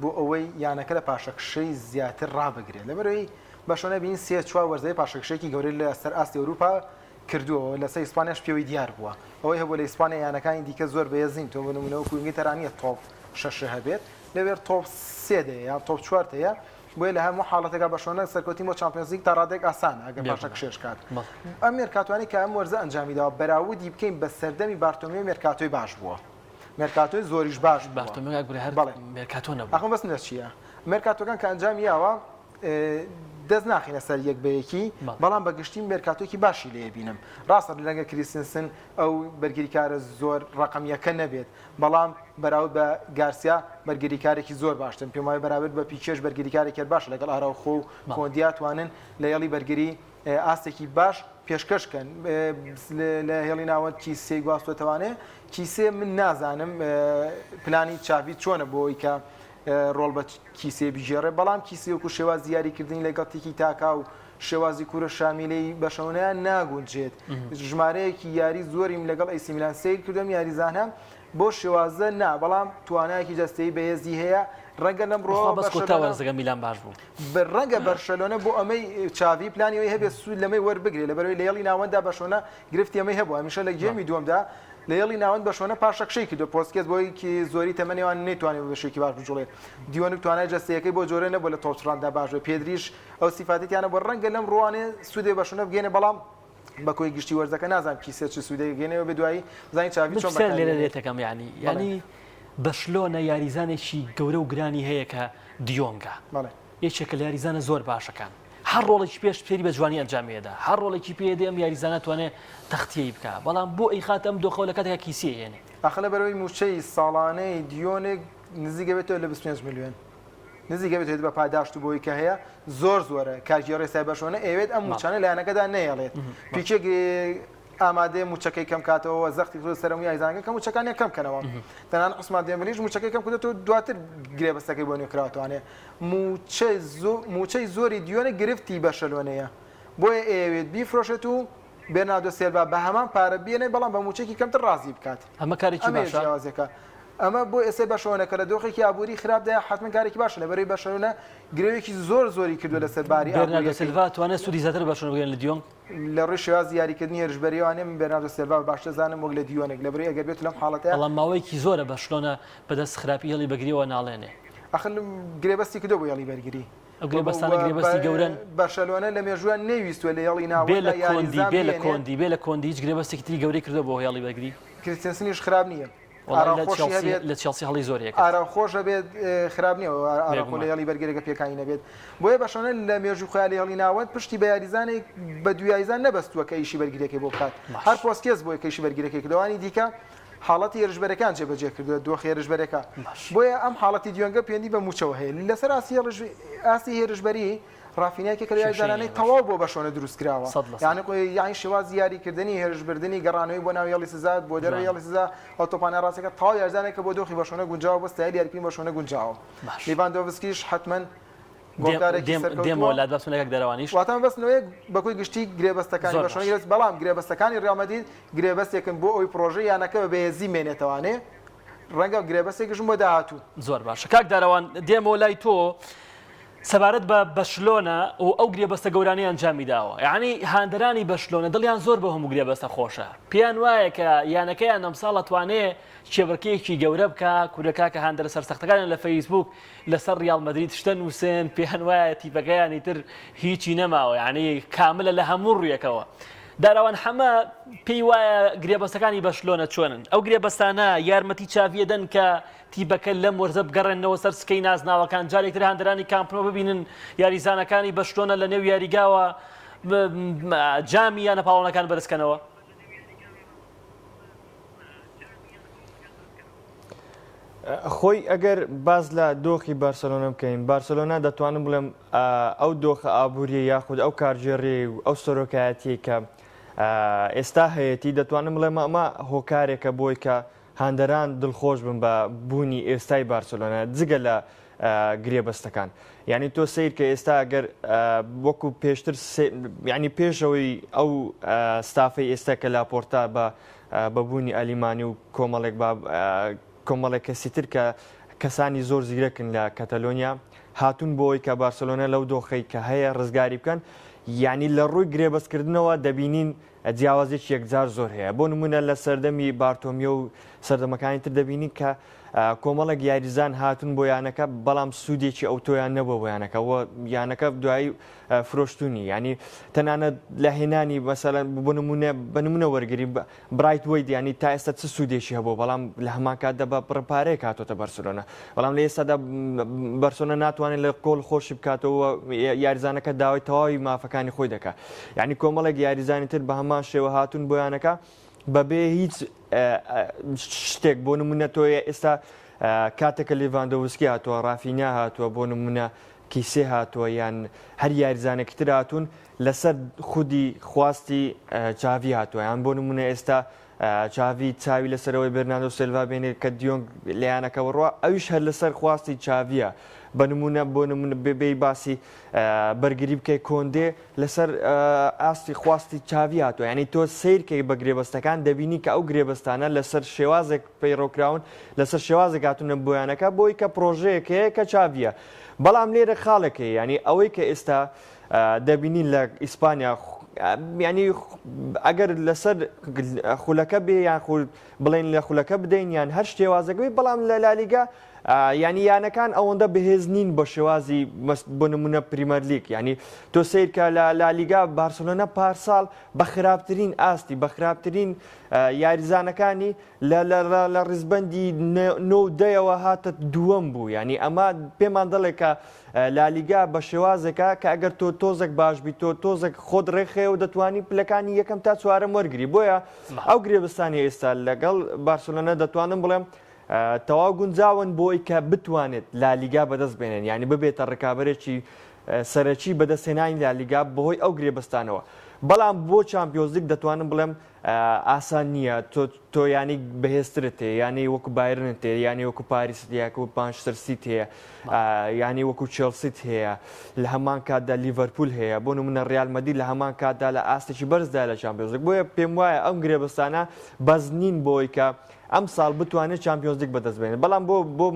بۆ ئەوەی یانەکە لە پاشەکشەی زیاتر ڕابگرێت لەبەرەوەی بەرشۆنە بین سێ چوار وەرزەیە پاشەکشەیەکی گەورەی لە سەر ئاستی ئەوروپا کردووە لەسەر ئیسپانیاش پێوەی دیار بووە ئەوەی هەبوو لە ئیسپانیا یانەکانی دیکە زۆر بەهێز نین تۆ بۆ نمونە وەکو ئینگلتەرا نییە تۆپ شەش هەبێت لەوێ تۆپ سێ دەیە یان تۆپ چوار هەیە بۆیە لە هەموو حاڵەتێکا بەرشلۆنە سەرکەوتنی بۆ چامپیۆنزلیگ تا ڕادەیەک ئاسانە ئەگەر پاشەکشێش کات. ئەم مێرکاتۆانەی کە ئەم وەرزە ئەنجامی داوە بەراوردی بکەین بە سەردەمی بارتۆمیۆ مێرکاتۆی باش بووە. مێرکاتۆی زۆریش باش بووە. بارتۆمیۆ کاک برا هەر بەڵێ. مێرکاتۆ نەبوو. ئاخۆ مەبەستم لە چییە؟ مێرکاتۆکان کە ئەنجامی یاوە دەست ناخینە سەر یەک بە یەکی بەڵام بە گشتی مێرکاتۆیەکی باشی لێ بینم. ڕاستە لەنگە کریستنسن ئەو بەرگریکارە زۆر ڕەقەمییەکە نەبێت بەڵام بەراورد بە گارسیا بەرگریکارێکی زۆر باشترن، پێم وایە بەراورد بە پیکێش بەرگریکارێکی هەر باشە لەگەڵ ئاراوخۆ و کۆندیا توانن لە هێڵی بەرگری ئاستێکی باش پێشکەش کەن لە هێڵی ناوەند کیسێی گواستۆتەوانێ کیسێ من نازانم پلانی چاڤی چۆنە بۆ ئەوەی کە ڕۆڵ بە کیسێ بگێڕێ بەڵام کیسێ وەکو شێوازی یاریکردنی لەگەڵ تیکی تاکا و شێوازی کورە شامیلەی بەرشەلۆنەیان ناگونجێت. ژمارەیەکی یاری زۆریم لەگەڵ ئەیسی میلان سەیر کردووە، ئەم یاریزانە بۆ شێوازە نا، بەڵام توانایەکی جەستەیی بەهێزی هەیە، ڕەنگە لەم ڕووەوە بەخوا بەس کۆتا بەرشەلۆنە وەرزەکە میلان باش بوو. ڕەنگە بەرشەلۆنە بۆ ئەمەی چاڤی پلانی ئەوەی هەبێت سوود لەمەی وەربگرێت، لەبەرئەوەی لە هێڵی ناوەنددا بەرشەلۆنە گرفتی ئەمەی هەبوو، هەمیشە لە گێمی دووەمدا لە هێڵی ناوەند بەرشەلۆنە پاشەکشەی کردووە، پۆسکێس بۆی زۆری تەمەنیوان نەیتوانیوە بە شێوەیەکی باش بجوڵێت، دیۆنگ توانای جەستەیەکەی بۆ جۆرە نەبووە لە تۆپچڕاندا باش بێت، پێدریش ئەو سیفاتەی تیا نەبووە ڕەنگە لەم ڕوانەیە سوودێک بە شونە بگەینێ بەڵام بە کۆی گشتی وەرزەکە نازانم کیسێ چ سوودێک گەینێ و بێ دوایی بزانین چاڤی من چۆن پرسیار لێرە بەکاری لێت دەکەم یانی بەڵێ یانی بەرشلۆنە یاریزانێکی گەورە و گرانی هەیە کە دیۆنگە بەڵێ یەکێکە لە یاریزانە زۆر باشەکان هەر ڕۆڵێکی پێش فێری بە جوانی ئەنجامی ئەدا هەر ڕۆڵێکی پێ دێ ئەم یاریزانە توانێ تەختیەی بکا بەڵام بۆ ئەیخاتە ئەم دۆخەوە لە کاتێکا کیسێ هێنێ ئاخر لەبەرئەوەی مووچەی ساڵانەی دیۆنگ نزیک ئەبێتەوە لە 25 ملیۆن نزیکە بێت بە پاداشت و بۆی کە هەیە زۆر زۆرە کارگێڕی ئێستای بەرشلۆنە ئەیەوێت ئەم موچانە لە یانەکەدا نەیەڵێت پیکێ ئامادەیە موچەکەی کەم کاتەوە زەختی خستە سەر هەموو یاریزانەکە کە موچەکانیان کەم کەنەوە تەنانەت عوسمان دێمبلیش موچەکەی کەم کردێتەوە دواتر گرێبەستەکەی بۆ نوێ کراوەتەوانێ موچەی زۆری دیۆنە گرفتی بەرشەلۆنەیە بۆیە ئەیەوێت بیفرۆشێت و بێرناردۆ سێلڤا بە هەمان پارە بێنێت بەڵام بە مووچەیەکی کەمتر ڕازی بکات. ئەمە کارێکی ئەمەیە باشە؟ جیاوازیەکە. ئەمە بۆ ئێستای بەرشەلۆنە کە لە دۆخێکی ئابووری خراپدایە حەتمەن کارێکی باشە لەبەرئەوەی بەرشەلۆنە گرەوێکی زۆر زۆری کردووە لەسەر باری بێرناردۆ ئابووریەکەی. سێلڤا توانێت سوودی زیاتر لە بەرشەلۆنە بگەیەنێت لە دیۆنگ؟ لە ڕووی شێوازی یاریکردنی هێرشبەرییەوانێ من بێرناردۆ سێلڤا بە باشتر دەزانم وەک لە دیۆنگ لەبەرئەوەی ئەگەر بێت لەم حاڵەتەیا بەڵام ماوەیەکی زۆرە بەرشلۆنە بەدەست خراپی هێڵی بەگرییەوە ناڵێنێ. ئاخر گرێبەستی کردووە بۆ هێڵی بەرگری. ئەو گرێبەستانە گرێبەستی گەورەن. بەرشەلۆنە لە مێژووە نەیویستووە لە هێڵی بێ ناوەنددا لە کۆندی یاریزان بێ لە بهێنێت. کۆندی بێ لە کۆندی هیچ گرێبەستێکی تری گەورەی کردووە بۆ هێڵی بەرگری؟ کریستنسنیش خراپ نییە. ئاراوخۆشی هەبێت لە چێڵسی هەڵی زۆر یەکرد. ئاراوخۆش هەبێت خراپ نییە ئاراوخۆ لە هێڵی بەرگریەکە پێکانی نەبێت بۆیە بەرشەلۆنە لە مێژووی خۆیان لە هێڵی ناوەند پشتی بە یاریزانێک بە دوو یاریزان نەبەستووە کە ئیشی بەرگریەکەی بۆ بکات هەر پۆسکێس بۆی کە ئیشی بەرگریەکەی کردوانی دیکە حاڵەتی هێرشبەرەکان جێبەجێ کردووە دۆخی هێرشبەرەکە بۆیە ئەم حاڵەتی دیۆنگە پێندی بە موچەوە هەیە لەسەر ئاستی هێرشبەری ڕافینیا یەکێکە لە یاریزانانەی تەواو بۆ بەرشۆنە دروست کراوە یانی یانی شێوازی یاریکردنی هێرشبردنی گەڕانەوەی بۆ ناو هێڵی سزا بۆ دەرەوەی هێڵی سزا ئەو تۆپانە ڕاستەکە تەواو یاریزانێکە بۆ دۆخی بەرشۆنە گونجاوە بۆ ستایلی یاریکردنی بەرشۆنە گونجاوە لیڤاندۆڤسکیش حەتمەن گۆڵکارێکی سەرکەوتووە دێمەوە لات بەس لەگەڵ دەرەوانیش واتە مەبەستم لەوەیە بە کۆی گشتی گرێبەستەکانی بەرشۆنە گرێبەست بەڵام گرێبەستەکانی ڕیاڵ مەدرید گرێبەستێکن بۆ ئەوەی پڕۆژەی یانەکە بە بەهێزی مێنێتەوانێ ڕەنگە گرێبەستێکیشن بۆ داهاتوو. زۆر باشە کاک دارەوان دێمەوە لای تۆ سەبارەت بە بەشلۆنە و ئەو گرێبەستە گەورانەی ئەنجامی داوە، یەعنی هاندەرانی بەشلۆنە دڵیان زۆر بەو هەموو گرێبەستە خۆشە، پێیان وایە کە یانەکەیان ئەمساڵ ئەتوانێ کێبڕکێیەکی گەورە بکا، کورە کاکە هاندەرە سەرسەختەکانیان لە فەیسبووک لەسەر ڕیاڵ مەدرید شتە نووسن، پێیان وایە تیپەکەیان ئیتر هیچی نەماوە، یەعنی کاملە لە هەموو ڕوویەکەوە. داراوان حەمە پێی وایە گرێبەستەکانی بەشلۆنە چۆنن؟ ئەو گرێبەستانە یارمەتی چاڤی ئەدەن کە تیپەکە لەم وەرزە بگەڕێننەوە سەر سکەی نازناوەکان، جارێکتر هاندەرانی کامپ نۆ ببینن یاریزانەکانی بەرشلۆنە لە نێو یاریگاوە جامی یانە پاڵەوانەکان بەرزکەنەوە. خۆی ئەگەر باس لە دۆخی بارسەلۆنە بکەین، بارسەلۆنا دەتوانم بڵێم ئەو دۆخە ئابووریە یاخود ئەو کارگێڕیی و ئەو سەرۆکایەتیەی کە ئێستا هەیەتی دەتوانم بڵێم ئەمە هۆکارێکە بۆی کە هاندەران دڵخۆش بن بە بوونی ئێستای بارسۆلۆنا جگە لە گرێبەستەکان یعنی تۆ سیر کە ئێستا ئەگەر وەکو پێشتر یعنی پێشەوەی ئەو ستافەی ئێستا کە لاپۆرتا بە بەبوونی ئەلیمانی و کۆمەڵێک با کۆمەڵێک کەسی تر کە کەسانی زۆر زیرەکن لە کەتەلۆنیا هاتوون بۆی کە بارسۆلۆنا لەو دۆخەی کە هەیە ڕزگاری بکەن یعنی لە ڕووی گرێبەستکردنەوە دەبینین جیاوازیەکی یەکجار زۆر هەیە بۆ نمونە لە سەردەمی بارتۆمیۆ و سەردەمەکانی تر دەبینین کە کۆمەڵێک یاریزان هاتون بۆ یانەکە بەڵام سوودێکی ئەوتۆیان نەبووە بۆ یانەکە و یانەکە دوایی فرۆشتونی ینی تەنانەت لە هێنانی مەسەلەن بۆ نمونە بە نمونە وەرگری برایت وەید ینی تا ئێستا چ سوودێکی هەبوو بەڵام لە هەمان کاتدا بە بڕە پارەیەک هاتۆتە بەرسلۆنە بەڵام لە ئێستادا بەرسۆنە ناتوانێت لە گۆڵ خۆشی بکاتەوە یاریزانەکە داوای تەواوی مافەکانی خۆی دەکات یعنی کۆمەڵێک یاریزانی تر بە هەمان شێوە هاتوون بۆ یانەکە بەبێ هیچ شتێک بۆ نمونە تۆ ئێستا کاتێکە لیڤاندۆڤسکی هاتووە ڕافینیا هاتووە بۆ نمونە کیسێ هاتووە یان هەر یاریزانێکی تر هاتوون لەسەر خودی خواستی چاڤی هاتووە یان بۆ نمونە ئێستا چاڤی چاوی لەسەرەوەی بێرناردۆ سێلڤا بێنێت کە دیۆنگ لە یانەکەوە ڕوا ئەویش هەر لەسەر خواستی چاڤیە بە نمونە بۆ نمونە بێی باسی بەرگری بکەی کۆندێ لەسەر ئاستی خواستی چاڤی هاتووە یعنی تۆ سیرکەی بە گرێبەستەکان دەبینی کە ئەو گرێبەستانە لەسەر شێوازێک پەیڕەوکراون لەسەر شێوازێک هاتوونە بۆ یانەکە بۆی کە پرۆژەیەک هەیە کە چاڤیە بەڵام لێرە خاڵێک هەیە یعنی ئەوەی کە ئێستا دەبینین لە ئیسپانیا ینی ئەگەر لەسەر خولەکە بێ یان خول بڵێن لە خولەکە بدەین یان هەر شێوازەکە بێ بەڵام لە لالیگا ینی یانەکان ئەوەندە بەهێز نین بە شێوازی بۆ نمونە پریمەرلیگ ینی تۆ سیرکە لە لالیگا بارسلۆنە پارساڵ بە خراپترین ئاستی بە خراپترین یاریزانەکانی لە لە لە ڕیزبەندی نۆ و دەیەوە هاتە دووەم بوو یانی ئەمە پێمان دەڵێ کە لالیگا بە شێوازێکە کە ئەگەر تۆ تۆزێک باش بی تۆ تۆزێک خۆت ڕێکخەیە و دەتوانی پلەکانی یەکەم تا چوارەم وەرگری بۆیە ئەو گرێبەستانی ئێستا لەگەڵ بارسلۆنە دەتوانم بڵێم تەواو گونجاون بۆی کە بتوانێت لالیگا بەدەست بێنێن یعنی ببێتە ڕکابەرێکی سەرەکی بەدەستهێنانی لالیگا بەهۆی ئەو گرێبەستانەوە بەڵام بۆ چامپیۆنزلیگ دەتوانم بڵێم ئاسان نییە تۆ تۆ یانەی بەهێزترت هەیە یانەی وەکو بایرنت هەیە یانەی وەکو پاریست هەیە وەکو مانچستەر سیتی هەیە یانەی وەکو چێڵسیت هەیە لە هەمان کاتدا لیڤەرپول هەیە بۆ نمونە ڕیال مەدرید لە هەمان کاتدا لە ئاستێکی بەرزدا لە چامپیۆنزلیگ بۆیە پێم وایە ئەم گرێبەستانە بەس نین بۆی کە ئەم ساڵ بتوانێت چامپیۆنزلیگ بەدەست بێنێت بەڵام بۆ بۆ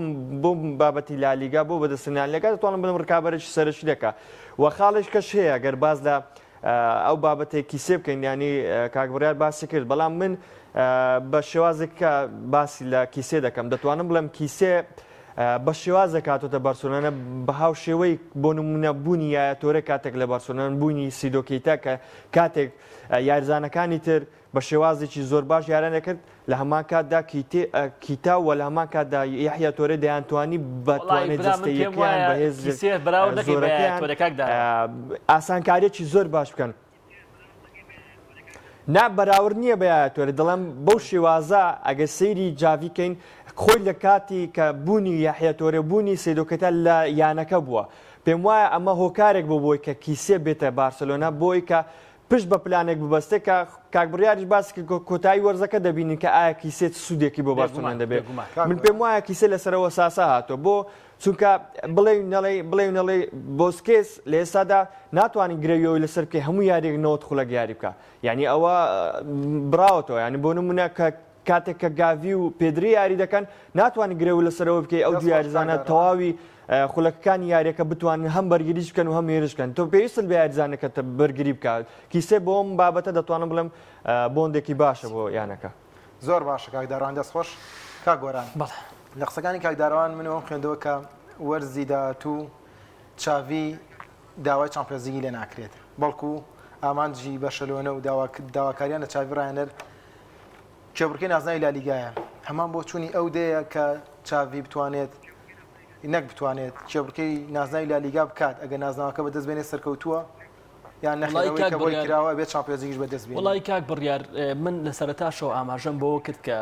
بۆ بابەتی لالیگا بۆ بەدەستهێنانی لالیگا دەتوانم بڵێم ڕکابەرێکی سەرەکی دەکات و خاڵێک کەش هەیە گەر باس لە ئەو بابەتەی کیسێ بکەین یانی کاک بڕیار باسی کرد بەڵام من بە شێوازێک کە باسی لە کیسێ دەکەم دەتوانم بڵێم کیسێ. بە شێوازێک هاتۆتە بارسۆلۆنا بە هاوشێوەی بۆ نمونە بوونی یایا تۆرێ کاتێک لە بارسۆلۆنا بوونی سیدۆ کەیتا کە کاتێک یاریزانەکانی تر بە شێوازێکی زۆر باش یاریان دەکرد لە هەمان کاتدا کیتا و لە هەمان کاتدا یەحیا تۆرێ دەیانتوانی بە وەڵی توانە برا من پێم جەستەییەکەیان وایە بەهێز کیسێ بەراورد نەکەی بە یایا زۆرەکەیان تۆرێ کاک دارا. ئاسانکاریەکی زۆر باش بکەن. نا بەراورد نییە بە یایا تۆرێ دەڵێم بەو شێوازە ئەگەر سەیری جاڤی کەین خۆی لە کاتی کە بوونی یەحیا تۆرێ بوونی سیدۆ کەیتا لە یانەکە بووە پێم وایە ئەمە هۆکارێک بۆ بۆی کە کیسێ بێتە بارسلۆنا بۆی کە پشت بە پلانێک ببەستێ کە کاک بڕیاریش باسی کرد کۆتایی وەرزەکە دەبینین کە ئایا کیسێ چ سوودێکی بۆ بارسلۆنا بێگومان دەبێت بێگومان. کاک من گۆران. پێم وایە کیسێ لەسەرەوە ساسا هاتووە بۆ چونکە بڵێ نەڵێ بڵێ نەڵێ بۆسکێس لە ئێستادا ناتوانین گرەوی ئەوی لەسەر بکەی هەموو یاریەک 90 خولەک یاری بکە یعنی ئەوە براوەتەوە یعنی بۆ نمونە کە کاتێک کە گاڤی و پێدری یاری دەکەن ناتوانین گرەوی لەسەرەوە بکەی ئەو دەست دوو خۆش کاک یاریزانە دارا. تەواوی خولەکەکانی یاریەکە بتوانن هەم بەرگریش بکەن و هەم هێرش بکەن تۆ پێویستت بە یاریزانەکە بەرگری بکات کیسێ بۆ ئەم بابەتە دەتوانم بڵێم بۆندێکی باشە بۆ یانەکە. زۆر باشە کاک داروان دەست خۆش. کاک گۆران بەڵێ. لە قسەکانی کاک داروان من ئەوەم خوێندەوە کە وەرزی داهاتوو چاڤی داوای چامپیۆنزلیگی لێ ناکرێت بەڵکو ئامانجی بەرشەلۆنە و داواکاریان لە چاڤی ڕاهێنەر کێبڕکێی نازناوی لالیگایە هەمان بۆچوونی ئەو دەیە کە چاڤی بتوانێت نەک بتوانێت کێبڕکێی نازناوی لالیگا بکات ئەگەر نازناوەکە بەدەست بێنێت سەرکەوتووە یان نەخێر وەڵی ئەوەی کاک کە بۆی بڕیار کراوە ئەبێت چامپیۆنزلیگیش بەدەست بێنێ. وەڵی کاک بڕیار من لە سەرەتاشەوە ئاماژەم بەوە کرد کە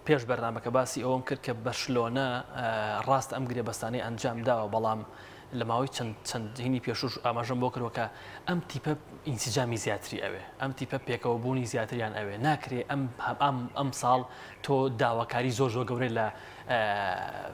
پێش بەرنامەکە باسی ئەوەم کرد کە بەرشلۆنە ڕاست ئەم گرێبەستانەی ئەنجام داوە بەڵام لە ماوەی چەند چەندینی پێشوش ئاماژەم بۆ کردوە کە ئەم تیپە ئینسجامی زیاتری ئەوێ ئەم تیپە پێکەوە بوونی زیاتریان ئەوێ ناکرێ ئەم ئەم ئەم ساڵ تۆ داواکاری زۆر زۆر گەورەی لە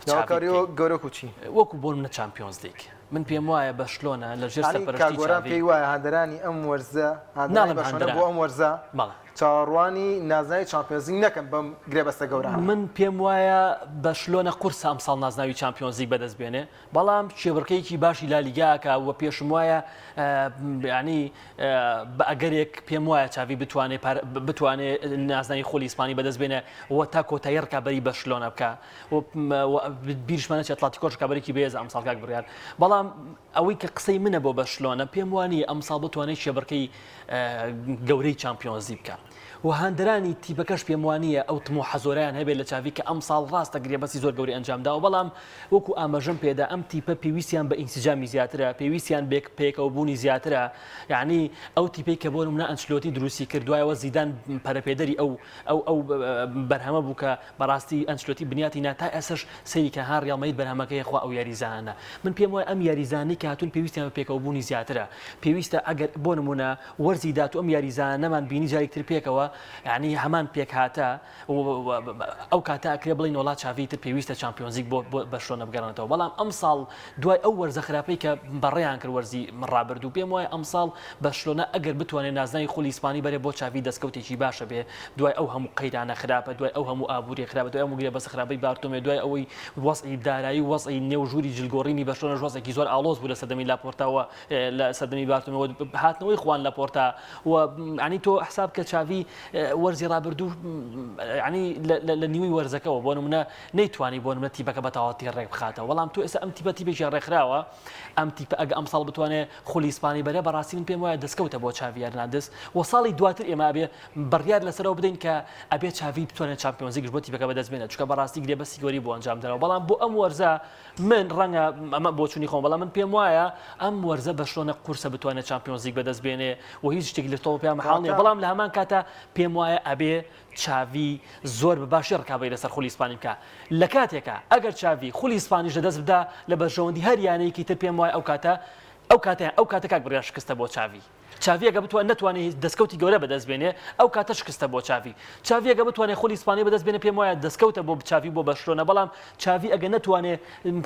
داواکاری گەورە کوچی وەکو بۆ منە چامپیۆنز لیگ من پێم وایە بەرشلۆنە لە ژێر یانی سەرپەرشتی کاک گۆران چاڤی پێی وایە هاندەرانی ئەم وەرزە هاندەرانی ناڵێم بەرشلۆنە هاندەران بۆ ئەم وەرزە بەڵێ. چاوەڕوانی نازناوی چامپیۆنزلیگ نەکەن بەم گرێبەستە گەورانە. من پێم وایە بەرشلۆنە قورسە ئەمساڵ نازناوی چامپیۆنزلیگ بەدەست بێنێ بەڵام کێبڕکێیەکی باشی لالیگا ئەکا و پێشم وایە یانی بە ئەگەرێک پێم وایە چاڤی بتوانێ بتوانێ نازناوی خولی ئیسپانی بەدەست بێنێ و تا کۆتایی ڕکابەری بەرشلۆنە بکا. بیرشمان نەچێت ئەتلەتیکۆش ڕکابەرێکی بەهێزە ئەمساڵ کاک بڕیار بەڵام ئەوەی کە قسەی منە بۆ بەرشلۆنە پێم وانییە ئەمساڵ بتوانێت کێبڕکێی گەورەی چامپیۆنزی بکە و هاندەرانی تیپەکەش پێم وانییە ئەو تموحە زۆرەیان هەبێت لە چاڤی کە ئەمساڵ ڕاستە گرێبەستی زۆر گەورەی ئەنجام داوە بەڵام وەکو ئاماژەم پێدا ئەم تیپە پێویستیان بە ئینسجامی زیاترە پێویستیان بێک پێکەوە بوونی زیاترە یعنی ئەو تیپەی کە بۆ نمونە ئەنچلۆتی دروستی کرد دوایەوە زیدان پەرەپێدەری ئەو ئەو ئەو بەرهەمە بوو کە بەڕاستی ئەنچلۆتی بنیاتی نا تا ئێستەش سەیری کە ها ڕیاڵ مەدرید بەرهەمەکەی خوا ئەو یاریزانانە من پێم وایە ئەم یاریزانانەی کە هاتوون پێویستیان بە پێکەوە بوونی زیاترە پێویستە ئەگەر بۆ نمونە وەرزی داهاتوو ئەم یاریزانانەمان بینی جارێکی تر پێکەوە یعنی هەمان پێکهاتە ئەو کاتە ئەکرێ بڵێین وەڵا چاڤی تر پێویستە چامپیۆنزیک بۆ بەرشلۆنە بگەڕێنێتەوە بەڵام ئەمساڵ دوای ئەو وەرزە خراپەی کە بەڕێیان کرد وەرزی ڕابردوو پێم وایە ئەمساڵ بەرشلۆنە ئەگەر بتوانێت نازناوی خولی ئیسپانی بەرێ بۆ چاڤی دەستکەوتێکی باشە بێ دوای ئەو هەموو قەیرانە خراپە دوای ئەو هەموو ئابووریە خراپە دوای ئەو گرێبەستە خراپەی بارتۆمێ دوای ئەوەی وەزعی دارایی و وەزعی نێو ژووری جلگۆڕینی بەرشلۆنەش وەزعێکی زۆر ئاڵۆز بوو لە سەردەمی لاپۆرتاوە لە سەردەمی بارتۆمێ هاتنەوەی خوان لاپۆرتا و ینی تۆ حساب کە چاڤی وەرزی ڕابردوو ینی لە نیوەی وەرزەکەوە بۆ نمونە نەیتوانی بۆ نمونە تیپەکە بە تەواوەتی ڕێک بخاتەوە بەڵام تۆ ئێستا ئەم تیپە تیپێکی ڕێکخراوە ئەم تیپە ئەگە ئەمساڵ بتوانێ خولی ئیسپانی بەرێ بەڕاستی من پێم وایە دەستکەوتە بۆ چاڤی هەرناندز و ساڵی دواتر ئێمە ئەبێ بڕیار لەسەرەوە بدەین کە ئەبێ چاڤی بتوانێت چامپیۆنزلیگش بۆ تیپەکە بەدەست بێنێت چونکە بەڕاستی گرێبەستی گەورەی بۆ ئەنجام دراوە بەڵام بۆ ئەم وەرزە من ڕەنگە ئەمە بۆچوونی خۆم بەڵام من پێم وایە ئەم وەرزە بەرشلۆنە قورسە بتوانێت چامپیۆنزلیگ بەدەست بێنێ و هیچ شتێک لە تۆپی مەحاڵ نییە بەڵام لە هەمان کاتە پێم وایە ئەبێ چاڤی زۆر بە باشی ڕکابەری لەسەر خولی ئیسپانی بکا لە کاتێکا ئەگەر چاڤی خولی ئیسپانیش لەدەست بدا لە بەرژەوەندی هەر یانەیەکی تر پێم وایە ئەو کاتە ئەو کاتە ئەو کاتە کاک بڕیار شکستە بۆ چاڤی چاڤی ئەگە بتوان نەتوانێت هیچ دەستکەوتی گەورە بەدەست بێنێ ئەو کاتە شکستە بۆ چاڤی چاڤی ئەگە بتوانێت خولی ئیسپانی بەدەست بێنێ پێم وایە دەستکەوتە بۆ چاڤی بۆ بەرشلۆنە بەڵام چاڤی ئەگە نەتوانێ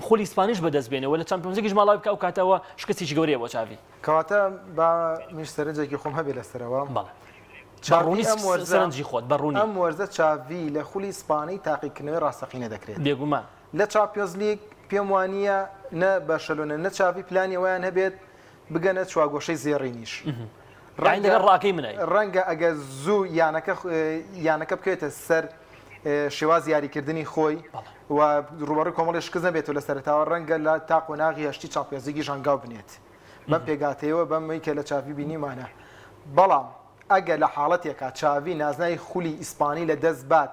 خولی ئیسپانیش بەدەست بێنێ و لە چامپیۆنزلیگیش ماڵاوی بکا ئەو کاتەوە شکستێکی گەورەیە بۆ چاڤی. کەواتە با منیش سەرنجێکی خۆم هەبێ لەسەرەوە. بەڵێ. بە چاڤی ڕوونی ئەم وەرزە سەرنجی خۆت بە ڕوونی. ئەم وەرزە چاڤی لە خولی ئیسپانی تاقیکردنەوەی ڕاستەقینە دەکرێت. بێگومان. لە چاپیۆنزلیگ پێم وانییە نە بەرشەلۆنە نە چاڤی پلانی ئەوەیان هەبێت بگەنە چواگۆشەی زێڕینیش. ڕەنگە ڕاکەی منای. ڕەنگە ئەگەر زوو یانەکە یانەکە بکەوێتە سەر. شێوازی یاریکردنی خۆی و ڕووبەڕووی کۆمەڵی شکست نەبێتەوە لە سەرەتاوە ڕەنگە لە تا قۆناغی هەشتی چامپیۆنزلیگیش هەنگاو بنێت بەم پێکهاتەیەوە بەمەی کە لە چاڤی بینیمانە بەڵام ئەگەر لە حاڵەتێکا چاڤی نازناوی خولی ئیسپانی لە دەست بات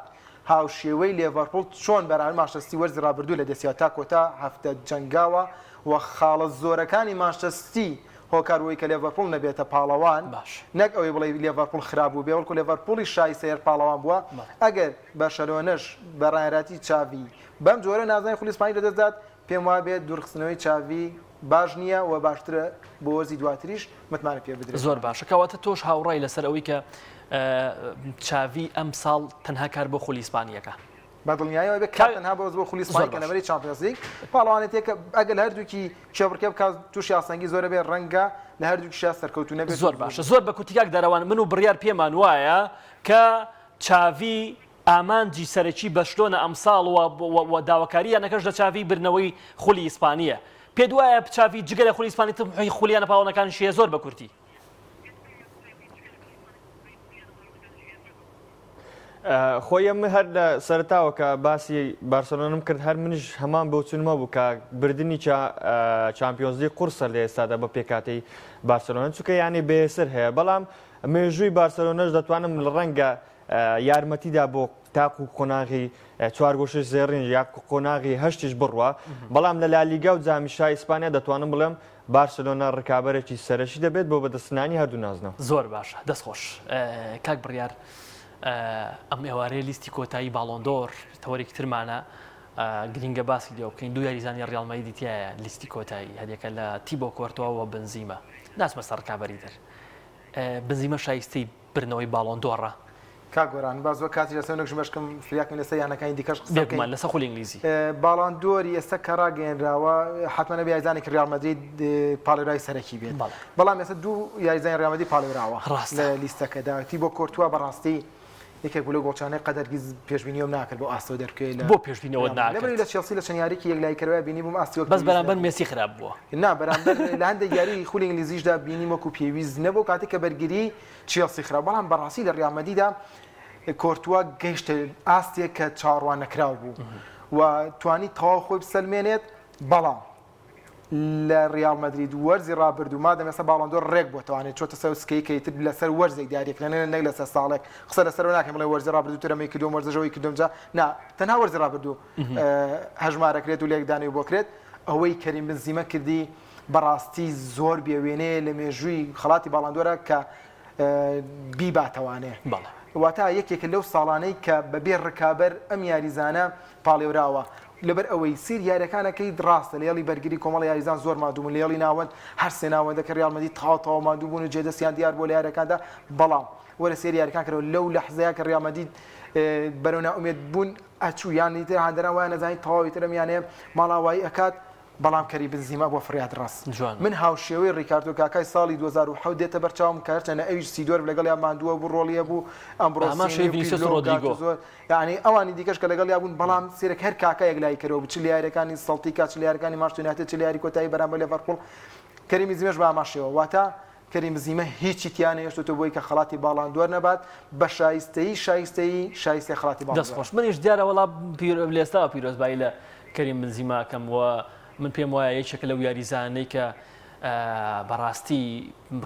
هاوشێوەی لێڤەرپوڵ چۆن بەرامبەر مانچستەر سیتی وەرزی ڕابردوو لە دەستیا تا کۆتا هەفتە جەنگاوە و خاڵە زۆرەکانی مانچستەر سیتی هۆکار بۆ ئەوەی کە لێڤەرپوڵ نەبێتە پاڵەوان باش. نەک ئەوەی بڵێی لێڤەرپوڵ خراپ بووبێ بەڵکو لێڤەرپوڵی شایستەیەر پاڵەوان بووە ئەگەر بەرشەلۆنەش بە ڕاهێنەرایەتی چاڤی بەم جۆرە نازناوی خولی ئیسپانی لەدەست دات پێم وابێت دوورخستنەوەی چاڤی باش نییە و باشترە بۆ وەرزی دواتریش متمانە پێ بدرێت. زۆر باشە کەواتە تۆش هاوڕای لەسەر ئەوەی کە چاڤی ئەمساڵ تەنها کار بۆ خولی ئیسپانی ئەکا؟ بە دڵنیاییەوە ئەبێ کار تەنها بۆ بۆ خولی ئیسپانی کە لەبەری چامپیۆنزلیگ پاڵەوانێتیەکە ئەگەر لە هەردووکی کێبڕکێ بکات تووشی ئاستەنگی زۆر ئەبێ ڕەنگە لە هەردووکیشا سەرکەوتوو نەبێت و زۆر باشە زۆر بە کورتی کاک دارەوان من و بڕیار پێمان وایە کە چاڤی ئامانجی سەرەکی بەرشلۆنە ئەمساڵ و و داواکاری یانەکەش لە چاڤی بردنەوەی خولی ئیسپانییە پێت وایە چاڤی جگە لە خولی ئیسپانی تموحی خولی یانە پاڵەوانەکانیش هەیە زۆر بە کورتی. خۆی ئەمن هەر لە سەرەتاوە کە باسی بارسۆلۆنم کرد هەر منیش هەمان بۆچونمە بوو کە بردننی چامپیۆنزلی قورسە لە ئێستادا بە پێکاتەی بارسۆلۆنە چونکە یانەی بەهێزتر هەیە بەڵام مێژووی بارسۆلۆنەش دەتوانم لە ڕەنگە یارمەتیدا بۆ تاقو قۆناغی چوارگۆشەی زێڕین یا قۆناغی هەشتیش بڕوا بەڵام لە لالیگا و جامی شای ئیسپانیا دەتوانم بڵێم بارسێلۆنا رکابەرێکی سەرەکی دەبێت بۆ بەدەستهێنانی هەردوو نازناو. زۆر باشە دەست خۆش کاک بڕیار ئەم ئێوارەیە لیستی کۆتایی باڵۆندۆر تەوەرێکی ترمانە گرینگە باسی لێوە بکەین دوو یاریزانی ڕیاڵ مەدریدی تایە لیستی کۆتایی هەریەکە لە تیبۆ کۆرتوا و بنزیمە ناچمە سەر ڕکابەری تر بنزیمە شایستەی بردنەوەی باڵۆن دۆڕە. کاک گۆران با زۆر کاتیش لەسەر نەکشم بەشکم فریاکەین لەسەر یانەکانی دیکەش قسە بکەین. بێگومان لەسەر خولی ئینگلیزی. باڵۆن دۆری ئێستا کە ڕاگەیەنراوە حەتمەن ئەبێ یاریزانێکی ڕیاڵ مەدرید پاڵێوراوی سەرەکی بێت. بەڵێ. بەڵام ئێستا دوو یاریزانی ڕیاڵ مەدرید پاڵێوراوە ڕاستە. لە لیستەکەدا. تیبۆ کۆرتوا بەڕاستی یەکێک بوو لەو گۆڵچانەی قەت هەرگیز پێشبینی ئەوم ناکرد بەو ئاستەوە دەربکەوێت لە بۆ پێشبینی ئەوەت ڕیاڵ مەدرید. ناکرد؟ لەبەرئەوەی لە چێڵسی لە چەند یارییەکی یەکلاییکەرەوەیا بینیبووم ئاستی وەک بەس پێویست بەرامبەر نەبوو. مێسی خراپ بووە. نا بەرامبەر لە هەندێک یاریی خولی ئینگلیزیشدا بینیم وەکو پێویست نەبوو کاتێک کە بەرگری چێڵسی خراپ بەڵام بەڕاستی لە ڕیاڵ مەدریدا کۆرتوا گەیشتە ئاستێک کە چاوەڕوان نەکراو بوو و توانی تەواو خۆی بسەلمێنێت بەڵام لە ڕیاڵ مەدرید وەرزی ڕابردوو مادەم ئێستا باڵۆندۆر ڕێک بۆ توانێت چۆتە سەر سکەی کە ئیتر لەسەر وەرزێک دیاریەکرێن نەک لەسەر ساڵێک قسە لەسەر ناکەم بڵێ وەرزی ڕابردوو ترەمەی کردوم وەرزەشەوەی کردوم جا نا تەنها وەرزی ڕابردوو هەژمارەکرێت و لێکدانەوەی بۆ کرێت ئەوەی کەریم بنزیمە کردی بەڕاستی زۆر بێ وێنەیە لە مێژووی خەڵاتی باڵاندۆرە کە بیباتەوانێ. بەڵێ. واتا یەکێکە لەو ساڵانەی کە بەبێ ڕکابەر ئەم یاریزانە پاڵێوراوە. لەبەر ئەوەی سەیر یاریەکانەکەی ڕاستە لە هێڵی بەرگری کۆمەڵە یاریزان زۆر ماندوو بوون لە هێڵی ناوەند هەر سێ ناوەندەکە ڕیاڵ مەدرید تەواو تەواو ماندوو بوون و جێدەستیان دیار بووە لە یاریەکاندا بەڵام وەرە سەیری یاریەکان کەرەوە لەو لەحزەیە کە ڕیاڵ مەدرید بەرەو نائومێد بوون ئەچوو یان ئیتر هاندەران وایان ئەزانی تەواو ئیتر ئەم یانەیە ماڵاوایی ئەکات بەڵام کەری بنزیما بووە فریاد ڕەس. جوان. من هاوشێوەی ڕیکاردۆ کاکای ساڵی 2007 دێتە بەرچاوم کە هەرچەندە ئەویش سیدۆرف لەگەڵیا ماندووە بوو ڕۆڵی هەبوو بە هەمان ئەمبرۆسینی شێوەی و ڤینیسیۆس پیرلۆ و و ڕۆدریگۆ. گاتوزۆ یانی ئەوانی دیکەش کە لەگەڵیا بوون بەڵام سێرەک هەر کاکا یەکلاییکەرەوە بوو چ لە یاریەکانی سەڵتیکا چ لە یاریەکانی مانچستەر یونایتد چ لە یاری کۆتایی بەرامبەر لێڤەرپوڵ کەریم بنزیمەش بە هەمان شێوە واتە کەریم بنزیمە هیچی تیا نەهێشتۆتەوە بۆی کە خەڵاتی باڵاندۆر نەبات بە شایستەیی شایستەیی شایستەی خەڵاتی دەست باڵاندۆرە. خۆش منیش دیارە وەڵا لە ئێستاوە پیرۆزبایی لە کەریم بنزیما ئەکەم و من پێم وایە یەکێکە لەو یاریزانانەی کە بەڕاستی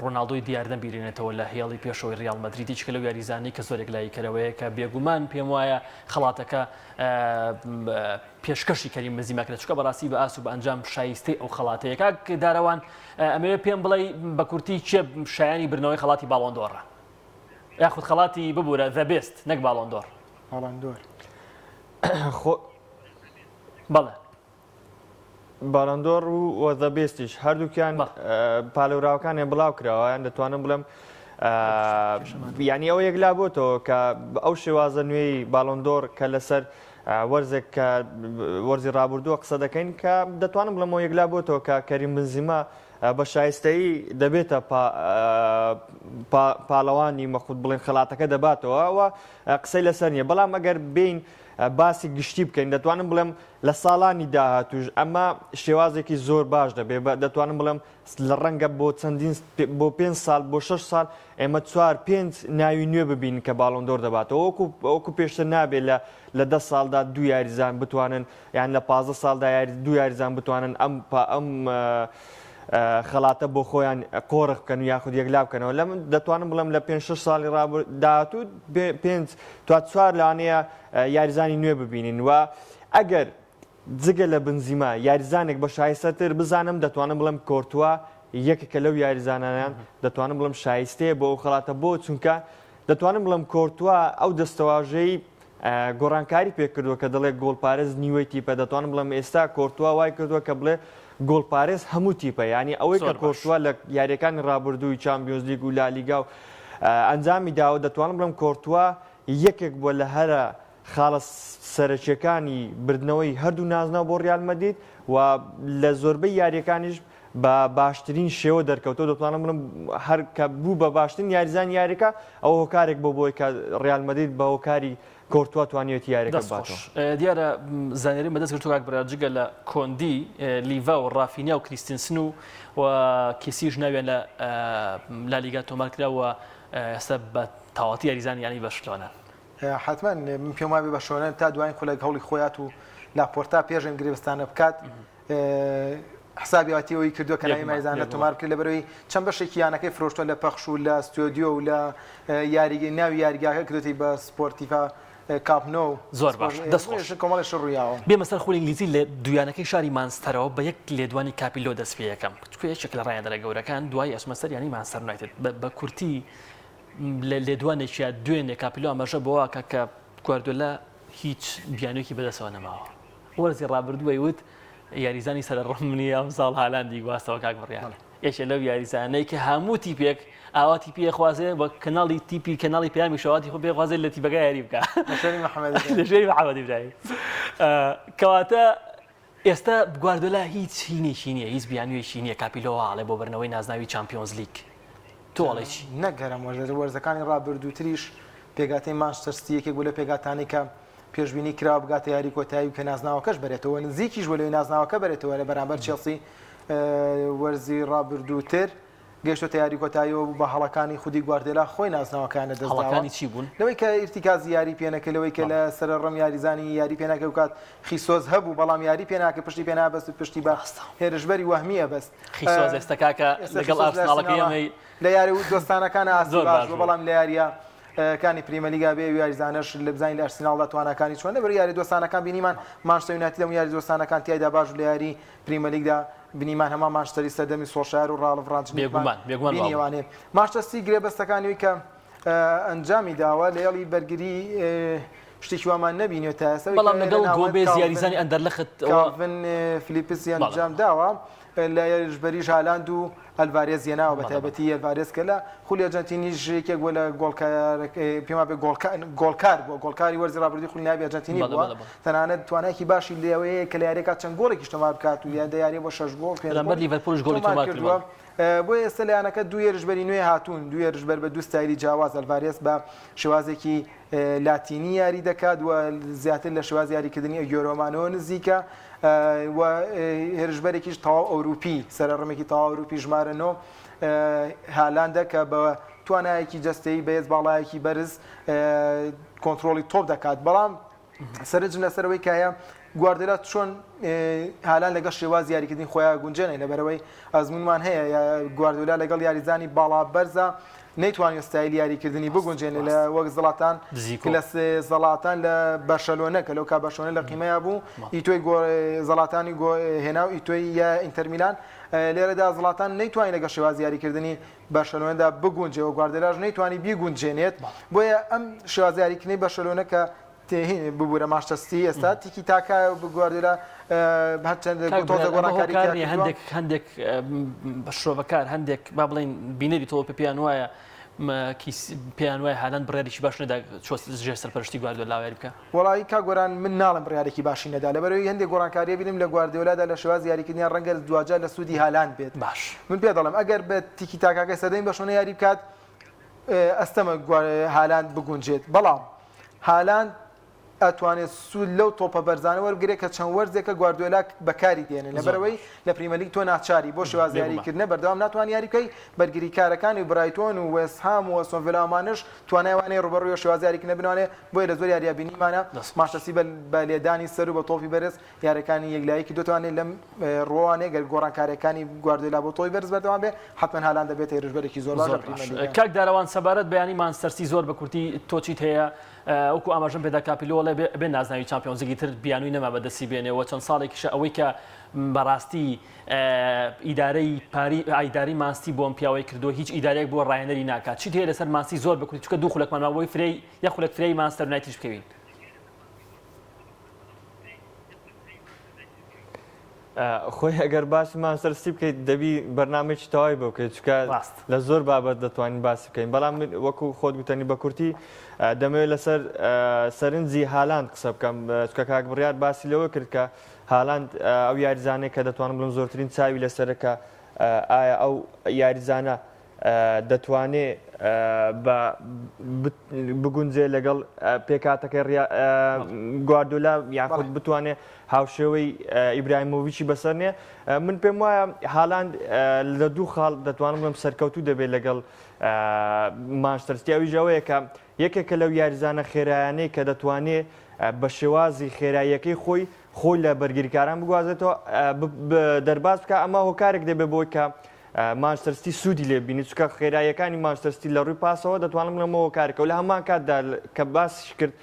ڕۆناڵدۆی دیار نەبیرێنێتەوە لە هێڵی پێشەوەی ڕیاڵ مەدرید یەکێکە لەو یاریزانانەی کە زۆر یەکلاییکەرەوەیە کە بێگومان پێم وایە خەڵاتەکە پێشکەشی کەریم بنزیما کرا چونکە بەڕاستی بە ئاست و بە ئەنجام شایستەی ئەو خەڵاتەیە کاک دارەوان ئەمەوێ پێم بڵێ بە کورتی کێ شایانی بردنەوەی خەڵاتی باڵۆن دۆڕە یاخود خەڵاتی ببوورە The Best نەک باڵۆن دۆڕ باڵۆن دۆر خۆ بەڵێ باڵۆن دۆر و The Best یش هەردووکیان پالێوراوەکانیان بڵاو کراوە یان دەتوانم بڵێم یانی ئەوە یەکلا بۆتەوە کە ئەو شێوازە نوێی باڵۆندۆر کە لەسەر وەرزێک کە وەرزی ڕابردووە قسە دەکەین کە دەتوانم بڵێمەوە یەکلا بۆتەوە کە کەریم بنزیما بە شایستەیی دەبێتە پاڵەوانی مەخود بڵێن خەڵاتەکە دەباتەوە و قسەی لەسەر نییە بەڵام ئەگەر بین باسی گشتی بکەین دەتوانم بڵێم لە ساڵانی داهاتوش ئەمە شێوازێکی زۆر باش دەبێ دەتوانم بڵێم لە ڕەنگە بۆ چەندین بۆ پێنج ساڵ بۆ شەش ساڵ ئێمە چوار پێنج ناوی نوێ ببین کە باڵۆندۆر دەباتەوە وەکو وەکو پێشتر نابێت لە لە دە ساڵدا دوو یاریزان بتوانن یان لە 15 ساڵدا یاری دوو یاریزان بتوانن ئەم ئەم خەڵاتە بۆ خۆیان قۆرخ بکەن و یاخود یەکلا بکەنەوە لە من دەتوانم بڵێم لە پێنج شەش ساڵی ڕابر داهاتوو پێنج تا چوار لەوانەیە یاریزانی نوێ ببینین و ئەگەر جگە لە بنزیما یاریزانێک بە شایستەتر بزانم دەتوانم بڵێم کۆرتوا یەکێکە لەو یاریزانانیان دەتوانم بڵێم شایستەیە بۆ ئەو خەڵاتە بۆ چونکە دەتوانم بڵێم کۆرتوا ئەو دەستەواژەی گۆڕانکاری پێکردووە کە دەڵێ گۆڵپارێز نیوەی تیپە دەتوانم بڵێم ئێستا کۆرتوا وای کردووە کە بڵێ گۆڵپارێز هەموو تیپە یانی ئەوەی کە کۆرتوا لە یاریەکانی ڕابردووی چامپیۆنزلیگ و لالیگا و ئەنجامی داوە دەتوانم بڵێم کۆرتوا یەکێک بووە لە هەرە خاڵە سەرەکیەکانی بردنەوەی هەردوو نازناو بۆ ریال مەدرید و لە زۆربەی یاریەکانیش بە باشترین شێوە دەرکەوتەوە دەتوانم بڵێم هەر کە بوو بە باشترین یاریزان یاریەکە ئەو هۆکارێک بۆ بۆی کە ریال مەدرید بە هۆکاری کۆرتوا توانیوێتی یاریەکە دەست خۆش بباتەوە. دیارە زانیاریم بەدەست گرتووە کاک برا جگە لە کۆندی لیڤا و ڕافینیا و کریستنسن و و کیسیش ناویان لە لالیگا تۆمار کرا و ئێستا بە تەواوەتی یاریزانی یانەی بەرشلۆنەن. حەتمەن من پێم وابێ بەرشلۆنە تا دوایین خولەک هەوڵی خۆیات و لاپۆرتا پێش ئەم گرێبەستانە بکات حسابیاتی ئەوەی کردووە کە ناوی مایزانە تۆمار بکرێت لەبەرەوەی چەند بەشێکی یانەکەی فرۆشتوە لە پەخش و لە ستۆدیۆ و لە یاریگەی ناوی یاریگاکە کردوێتی بە سپۆرتیفا کاپ نۆ زۆر باش دەست خۆش کۆمەڵی شڕ ڕوویاوە. بێمە سەر خولی ئینگلیزی لە دویانەکەی شاری مانستەرەوە بە یەک لێدوانی کاپیلۆ دەست پێ یەکەم چونکە یەکێک لە ڕایەنەرە گەورەکان دوای ئەچمە سەر یانەی مانستەر یونایتد بە کورتی لە لێدوانێکیا دوێنێ کاپیلۆ ئاماژە بەوە ئەکا کە گواردیۆلا هیچ بیانوویەکی بەدەستەوە نەماوە. وەرزی ڕابردوو ئەیوت یاریزانی سەرەڕم نییە ئەمساڵ هالاندی گواستەوە کاک بڕیار یەکێ لەو یاریزانەی کە هەموو تیپێک ئاواتی پێخوازێ بە کەناڵی تیپی کەناڵی پەیامی شەواتی خۆ پێخوازێت لە تیپەکە یاری بکە لە شوێنی محەممەد ئیبراهیم کەواتە ئێستا گواردۆلا هیچ هینێکی نییە هیچ بیانوویەکی نییە کاپیلۆ ئاڵێ بۆ بردنەوەی نازناوی چامپیۆنز لیگ تۆ ئەڵێی چی؟ نەک هەر ئەم وەرزە، وەرزەکانی ڕابردووتریش پێکهاتەی مانچستەر سیتی یەکێک بوو لەو پێکهاتانەی کە پێشبینی کراوە بگاتە یاری کۆتایی و کە نازناوەکەش بەرێتەوە، نزیکیش بوو لەوەی نازناوەکە بەرێتەوە لە بەرامبەر چێڵسی وەرزی ڕابردووتر گەیشتۆتە یاری کۆتاییەوە بوو بە هەڵەکانی خودی گواردێلا خۆی نازناوەکەیان لەدەستداوە. هەڵەکانی چی بوون؟ لەوەی کە ئیرتیکازی یاری پێنەکرد، لەوەی کە لە سەرەڕم یاریزانی یاری پێناکرد، ئەوکات خیسۆس هەبوو بەڵام یاری پێناکرد، پشتی پێنابەست و پشتی بە هێرشبەری وەهمی ئەبەست. خیسۆس ئێستا کاکە لەگەڵ ئارسناڵەکەی ئەمەی لە یاری دۆستانەکان ئاستی باش بوو بەڵام لە یاریە کانی پریمەلیگا بێ یاریزانەش لە بزانین لە ئەرسیناڵدا تواناکانی چۆن لەبەر یاری دۆستانەکان بینیمان مانچستەر یونایتد لەم یاری دۆستانەکان تیایدا باش لە یاری پریمەلیگدا بینیمان هەمان مانچستەری سەردەمی سۆڵشایەر و ڕاڵف ڕانجنیکمان بینیوانێ مانچستەر سیتی گرێبەستەکانی کە ئەنجامی داوە لە هێڵی بەرگری شتێکی وامان نەبینیوە تا ئێستا بەڵام لەگەڵ گۆمێز یاریزانی ئەندەرلەخت کاڤن فلیپس ئەنجام داوە لە هێرشبەریش هالاند و ئەلڤارێز هێناوە بە تایبەتی ئەلڤارێز کە لە خولی ئەرجەنتینیش یەکێک بووە لە گۆڵکار پێم وابێ گۆڵکار بووە گۆڵکاری وەرزی ڕابردووی خولی نایابی ئەرجەنتینی بووە تەنانەت توانایەکی باشی لەوەیە کە لە یاریەکە چەند گۆڵێکیش تۆمار بکات و یان دە یاریە بۆ شەش گۆڵ پێنج بەرامبەر گۆڵ لیڤەرپولیش گۆڵی تۆمار تۆمار کردووە کردووە. بۆیە ئێستا لە یانەکە دوو هێرشبەری نوێ هاتوون، دوو هێرشبەر بە دوو ستایلی جیاواز، ئەلڤارێز بە شێوازێکی لاتینی یاری دەکات و زیاتر لە شێوازی یاریکردنی ئەگوێرۆمانەوە نزیکە و هێرشبەرێکیش تەواو ئەوروپی، سەرەڕمێکی تەواو ئەوروپی ژمارە نۆ هالاندە کە بە توانایەکی جەستەیی بەهێز باڵایەکی بەرز کۆنترۆڵی تۆپ دەکات، بەڵام سەرنجم لەسەر ئەوەی کە هەیە گواردێلا چۆن هالان لەگەڵ شێوازی یاریکردنی خۆیان گونجێنێ لەبەرەوەی ئەزمونمان هەیە گواردیۆلا لەگەڵ یاریزانی باڵا بەرزە نەیتوانی ستایلی یاریکردنی بگونجێنێ لە وەک زڵاتان لە زەڵاتان لە بەرشەلۆنە کە لەو کا بەرشەلۆنە لە قیمەیا بوو ئیتۆی زەڵاتانی هێنا و ئیتۆی یا ئینتەرمیلان لێرەدا زڵاتان نەیتوانی لەگەڵ شێوازی یاریکردنی بەرشەلۆنەدا بگونجێ و گواردێلاش نەیتوانی بیگونجێنێت بۆیە ئەم شێوازی یاریکردنەی بەرشەلۆنە کە ببورە مانچستەر سیتی ئێستا تیکی تاکایە و گواردیۆلا هەرچەند کاک تۆزە برار ئەمە گۆڕانکاری هۆکار تیا نییە کردووە. هەندێک هەندێک شرۆڤەکار هەندێک با بڵێین بینەری تۆپی پێیان وایە پێیان وایە هالاند بڕیارێکی باش نەدا چوە ژێر سەرپەرشتی گواردیۆلاوە یاری بکا؟ وەڵایی کاک گۆران من ناڵێم بڕیارێکی باشی نەدا لەبەرئەوەی هەندێک گۆڕانکاریە بینیم لە گواردیۆلادا لە شێوازی یاریکردنیان ڕەنگە دواجار لە سوودی هالاند بێت باش. من پێ دەڵێم ئەگەر بە تیکی تاکاکەی سەردەمی بەرشلۆنە یاری بکات ئەستەمە هالاند بگونجێت بەڵام هالاند ئەتوانێت سوود لەو تۆپە بەرزانە وەربگرێت کە چەند وەرزێکە گواردیۆلا بەکاری دێنێت، لەبەرئەوەی لە پریمەرلیگ تۆ ناچاری بۆ شێوازی یاریکردنە بەردەوام ناتوانی یاری بکەی، بەرگریکارەکانی برایتۆن و وێستهام و ئەستۆن ڤێلا ئەمانەش توانای ئەوان هەیە ڕووبەڕووی ئەو شێوازی یاریکردنە بنوانێ، بۆیە لە زۆر یارییا بینیمانە مانچستەر سیتی بە لێدانی سەر و بە تۆپی بەرز یاریەکانی یەکلایی کردووەتەوانێ لەم ڕووەوانێ گەر گۆڕانکاریەکانی گواردیۆلا بۆ تۆپی بەرز بەردەوام بێ حەتمەن هالاند دەبێتە هێرشبەرێکی زۆر باش لە پریمەرلیگا. کاک دارەوان سەبارەت بە یانەی مانچستەر سیتی زۆر بە کورتی تۆ چیت هەیە؟ وەکو ئاماژەم پێدا کاپیلۆ ئەڵێ بێ نازناوی چامپیۆنزلیگی تر بیانووی نەما بەدەستی بێنێ و چەند ساڵێکیشە ئەوەی کە بەڕاستی ئیدارەی پاری ئیدارەی مانستی بۆ ئەم پیاوەی کردووە هیچ ئیدارەیەک بۆ ڕاهێنەری ناکات چیت هەیە لەسەر مانستی زۆر بە کورتی چونکە دوو خولەکمان ماوە بۆی فرەی یەک خولەک فرەی مانستەر یونایتدیش بکەوین. خۆی ئەگەر باسی مانچستەر سیتی بکەیت دەبی بەرنامەیەکی تەواوی بۆ بکەیت چونکە لە زۆر بابەت دەتوانین باسی بکەین بەڵام من وەکو خۆت گوتەنی بە کورتی دەمەوێت لەسەر سەرنجی هالاند قسە بکەم چونکە کاک بڕیار باسی لەوە کرد کە هالاند ئەو یاریزانەیە کە دەتوانم بڵێم زۆرترین چاوی لەسەرە کە ئایا ئەو یاریزانە دەتوانێ بە بگونجێ لەگەڵ پێکاتەکەی گواردۆلا یاخود بتوانێ هاوشێوەی ئیبراهیمۆڤیچی بەسەر نێ من پێم وایە هالاند لە دوو خاڵ دەتوانم بڵێم سەرکەوتوو دەبێت لەگەڵ مانچستەر سیتی ئەویش ئەوەیە کە یەکێکە لەو یاریزانە خێرایانەی کە دەتوانێ بە شێوازی خێراییەکەی خۆی خۆی لە بەرگریکاران بگوازێتەوە دەرباز بکە ئەمە هۆکارێک دەبێت بۆی کە مانچستەر سیتی سوودی لێ بینی چونکە خێراییەکانی مانچستەر سیتی لە ڕووی پاسەوە دەتوانم بڵێم هۆکارێکە و لە هەمان کاتدا کە باسیش کرد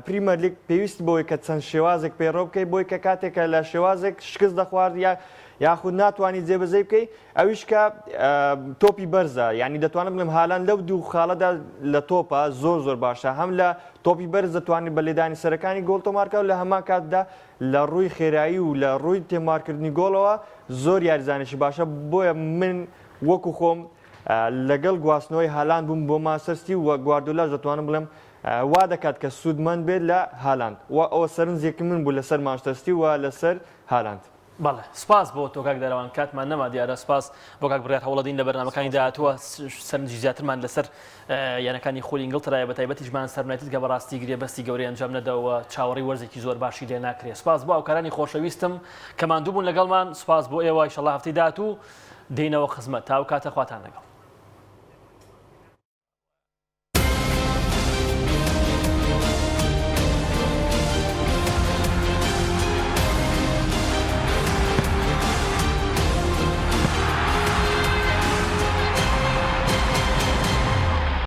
پریمەرلیگ پێویست بەوەی کە چەند شێوازێک پەیڕەو بکەی بۆی کە کاتێک کە لە شێوازێک شکست دەخوارد یا یاخود ناتوانانی جێبەجێی بکەی ئەویش کە تۆپی بەرزە یعنی دەتوانم بڵێم هالان لەو دوو خاڵەدا لە تۆپە زۆر زۆر باشە هەم لە تۆپی بەرز دەتوانێت بە لێدانی سەرەکانی گۆڵ تۆمارکە و لە هەمان کاتدا لە ڕووی خێرایی و لە ڕووی تێمارکردنی گۆڵەوە زۆر یاریزانێکی باشە، بۆیە من وەکو خۆم لەگەڵ گواستنەوەی هالاند بووم بۆ مانچستەر سیتی و گواردیۆلاش دەتوانم بڵێم وا دەکات کە سوودمەند بێت لە هالاند و ئەوە سەرنجێکی من بوو لەسەر مانچستەر سیتی و لەسەر هالاند. بەڵێ سوپاس بۆ تۆ کاک دارەوان کاتمان نەما دیارە سوپاس بۆ کاک بڕیار هەوڵەدەین لە بەرنامەکانی داهاتووە سەرنجی زیاترمان لەسەر یانەکانی خولی ئینگڵتەرایە بەتایبەتیش مانچستەر یونایتد کە بەڕاستی گرێبەستی گەورەی ئەنجام نەداوە چاوەڕێی وەرزێکی زۆر باشی لێ ناکرێ سوپاس بۆ هاوکارانی خۆشەویستم کە ماندوو بوون لەگەڵمان سوپاس بۆ ئێوە ئیشەڵا هەفتەی داهاتوو دێینەوە خزمەت تا ئەو کاتە خواتان لەگەڵ.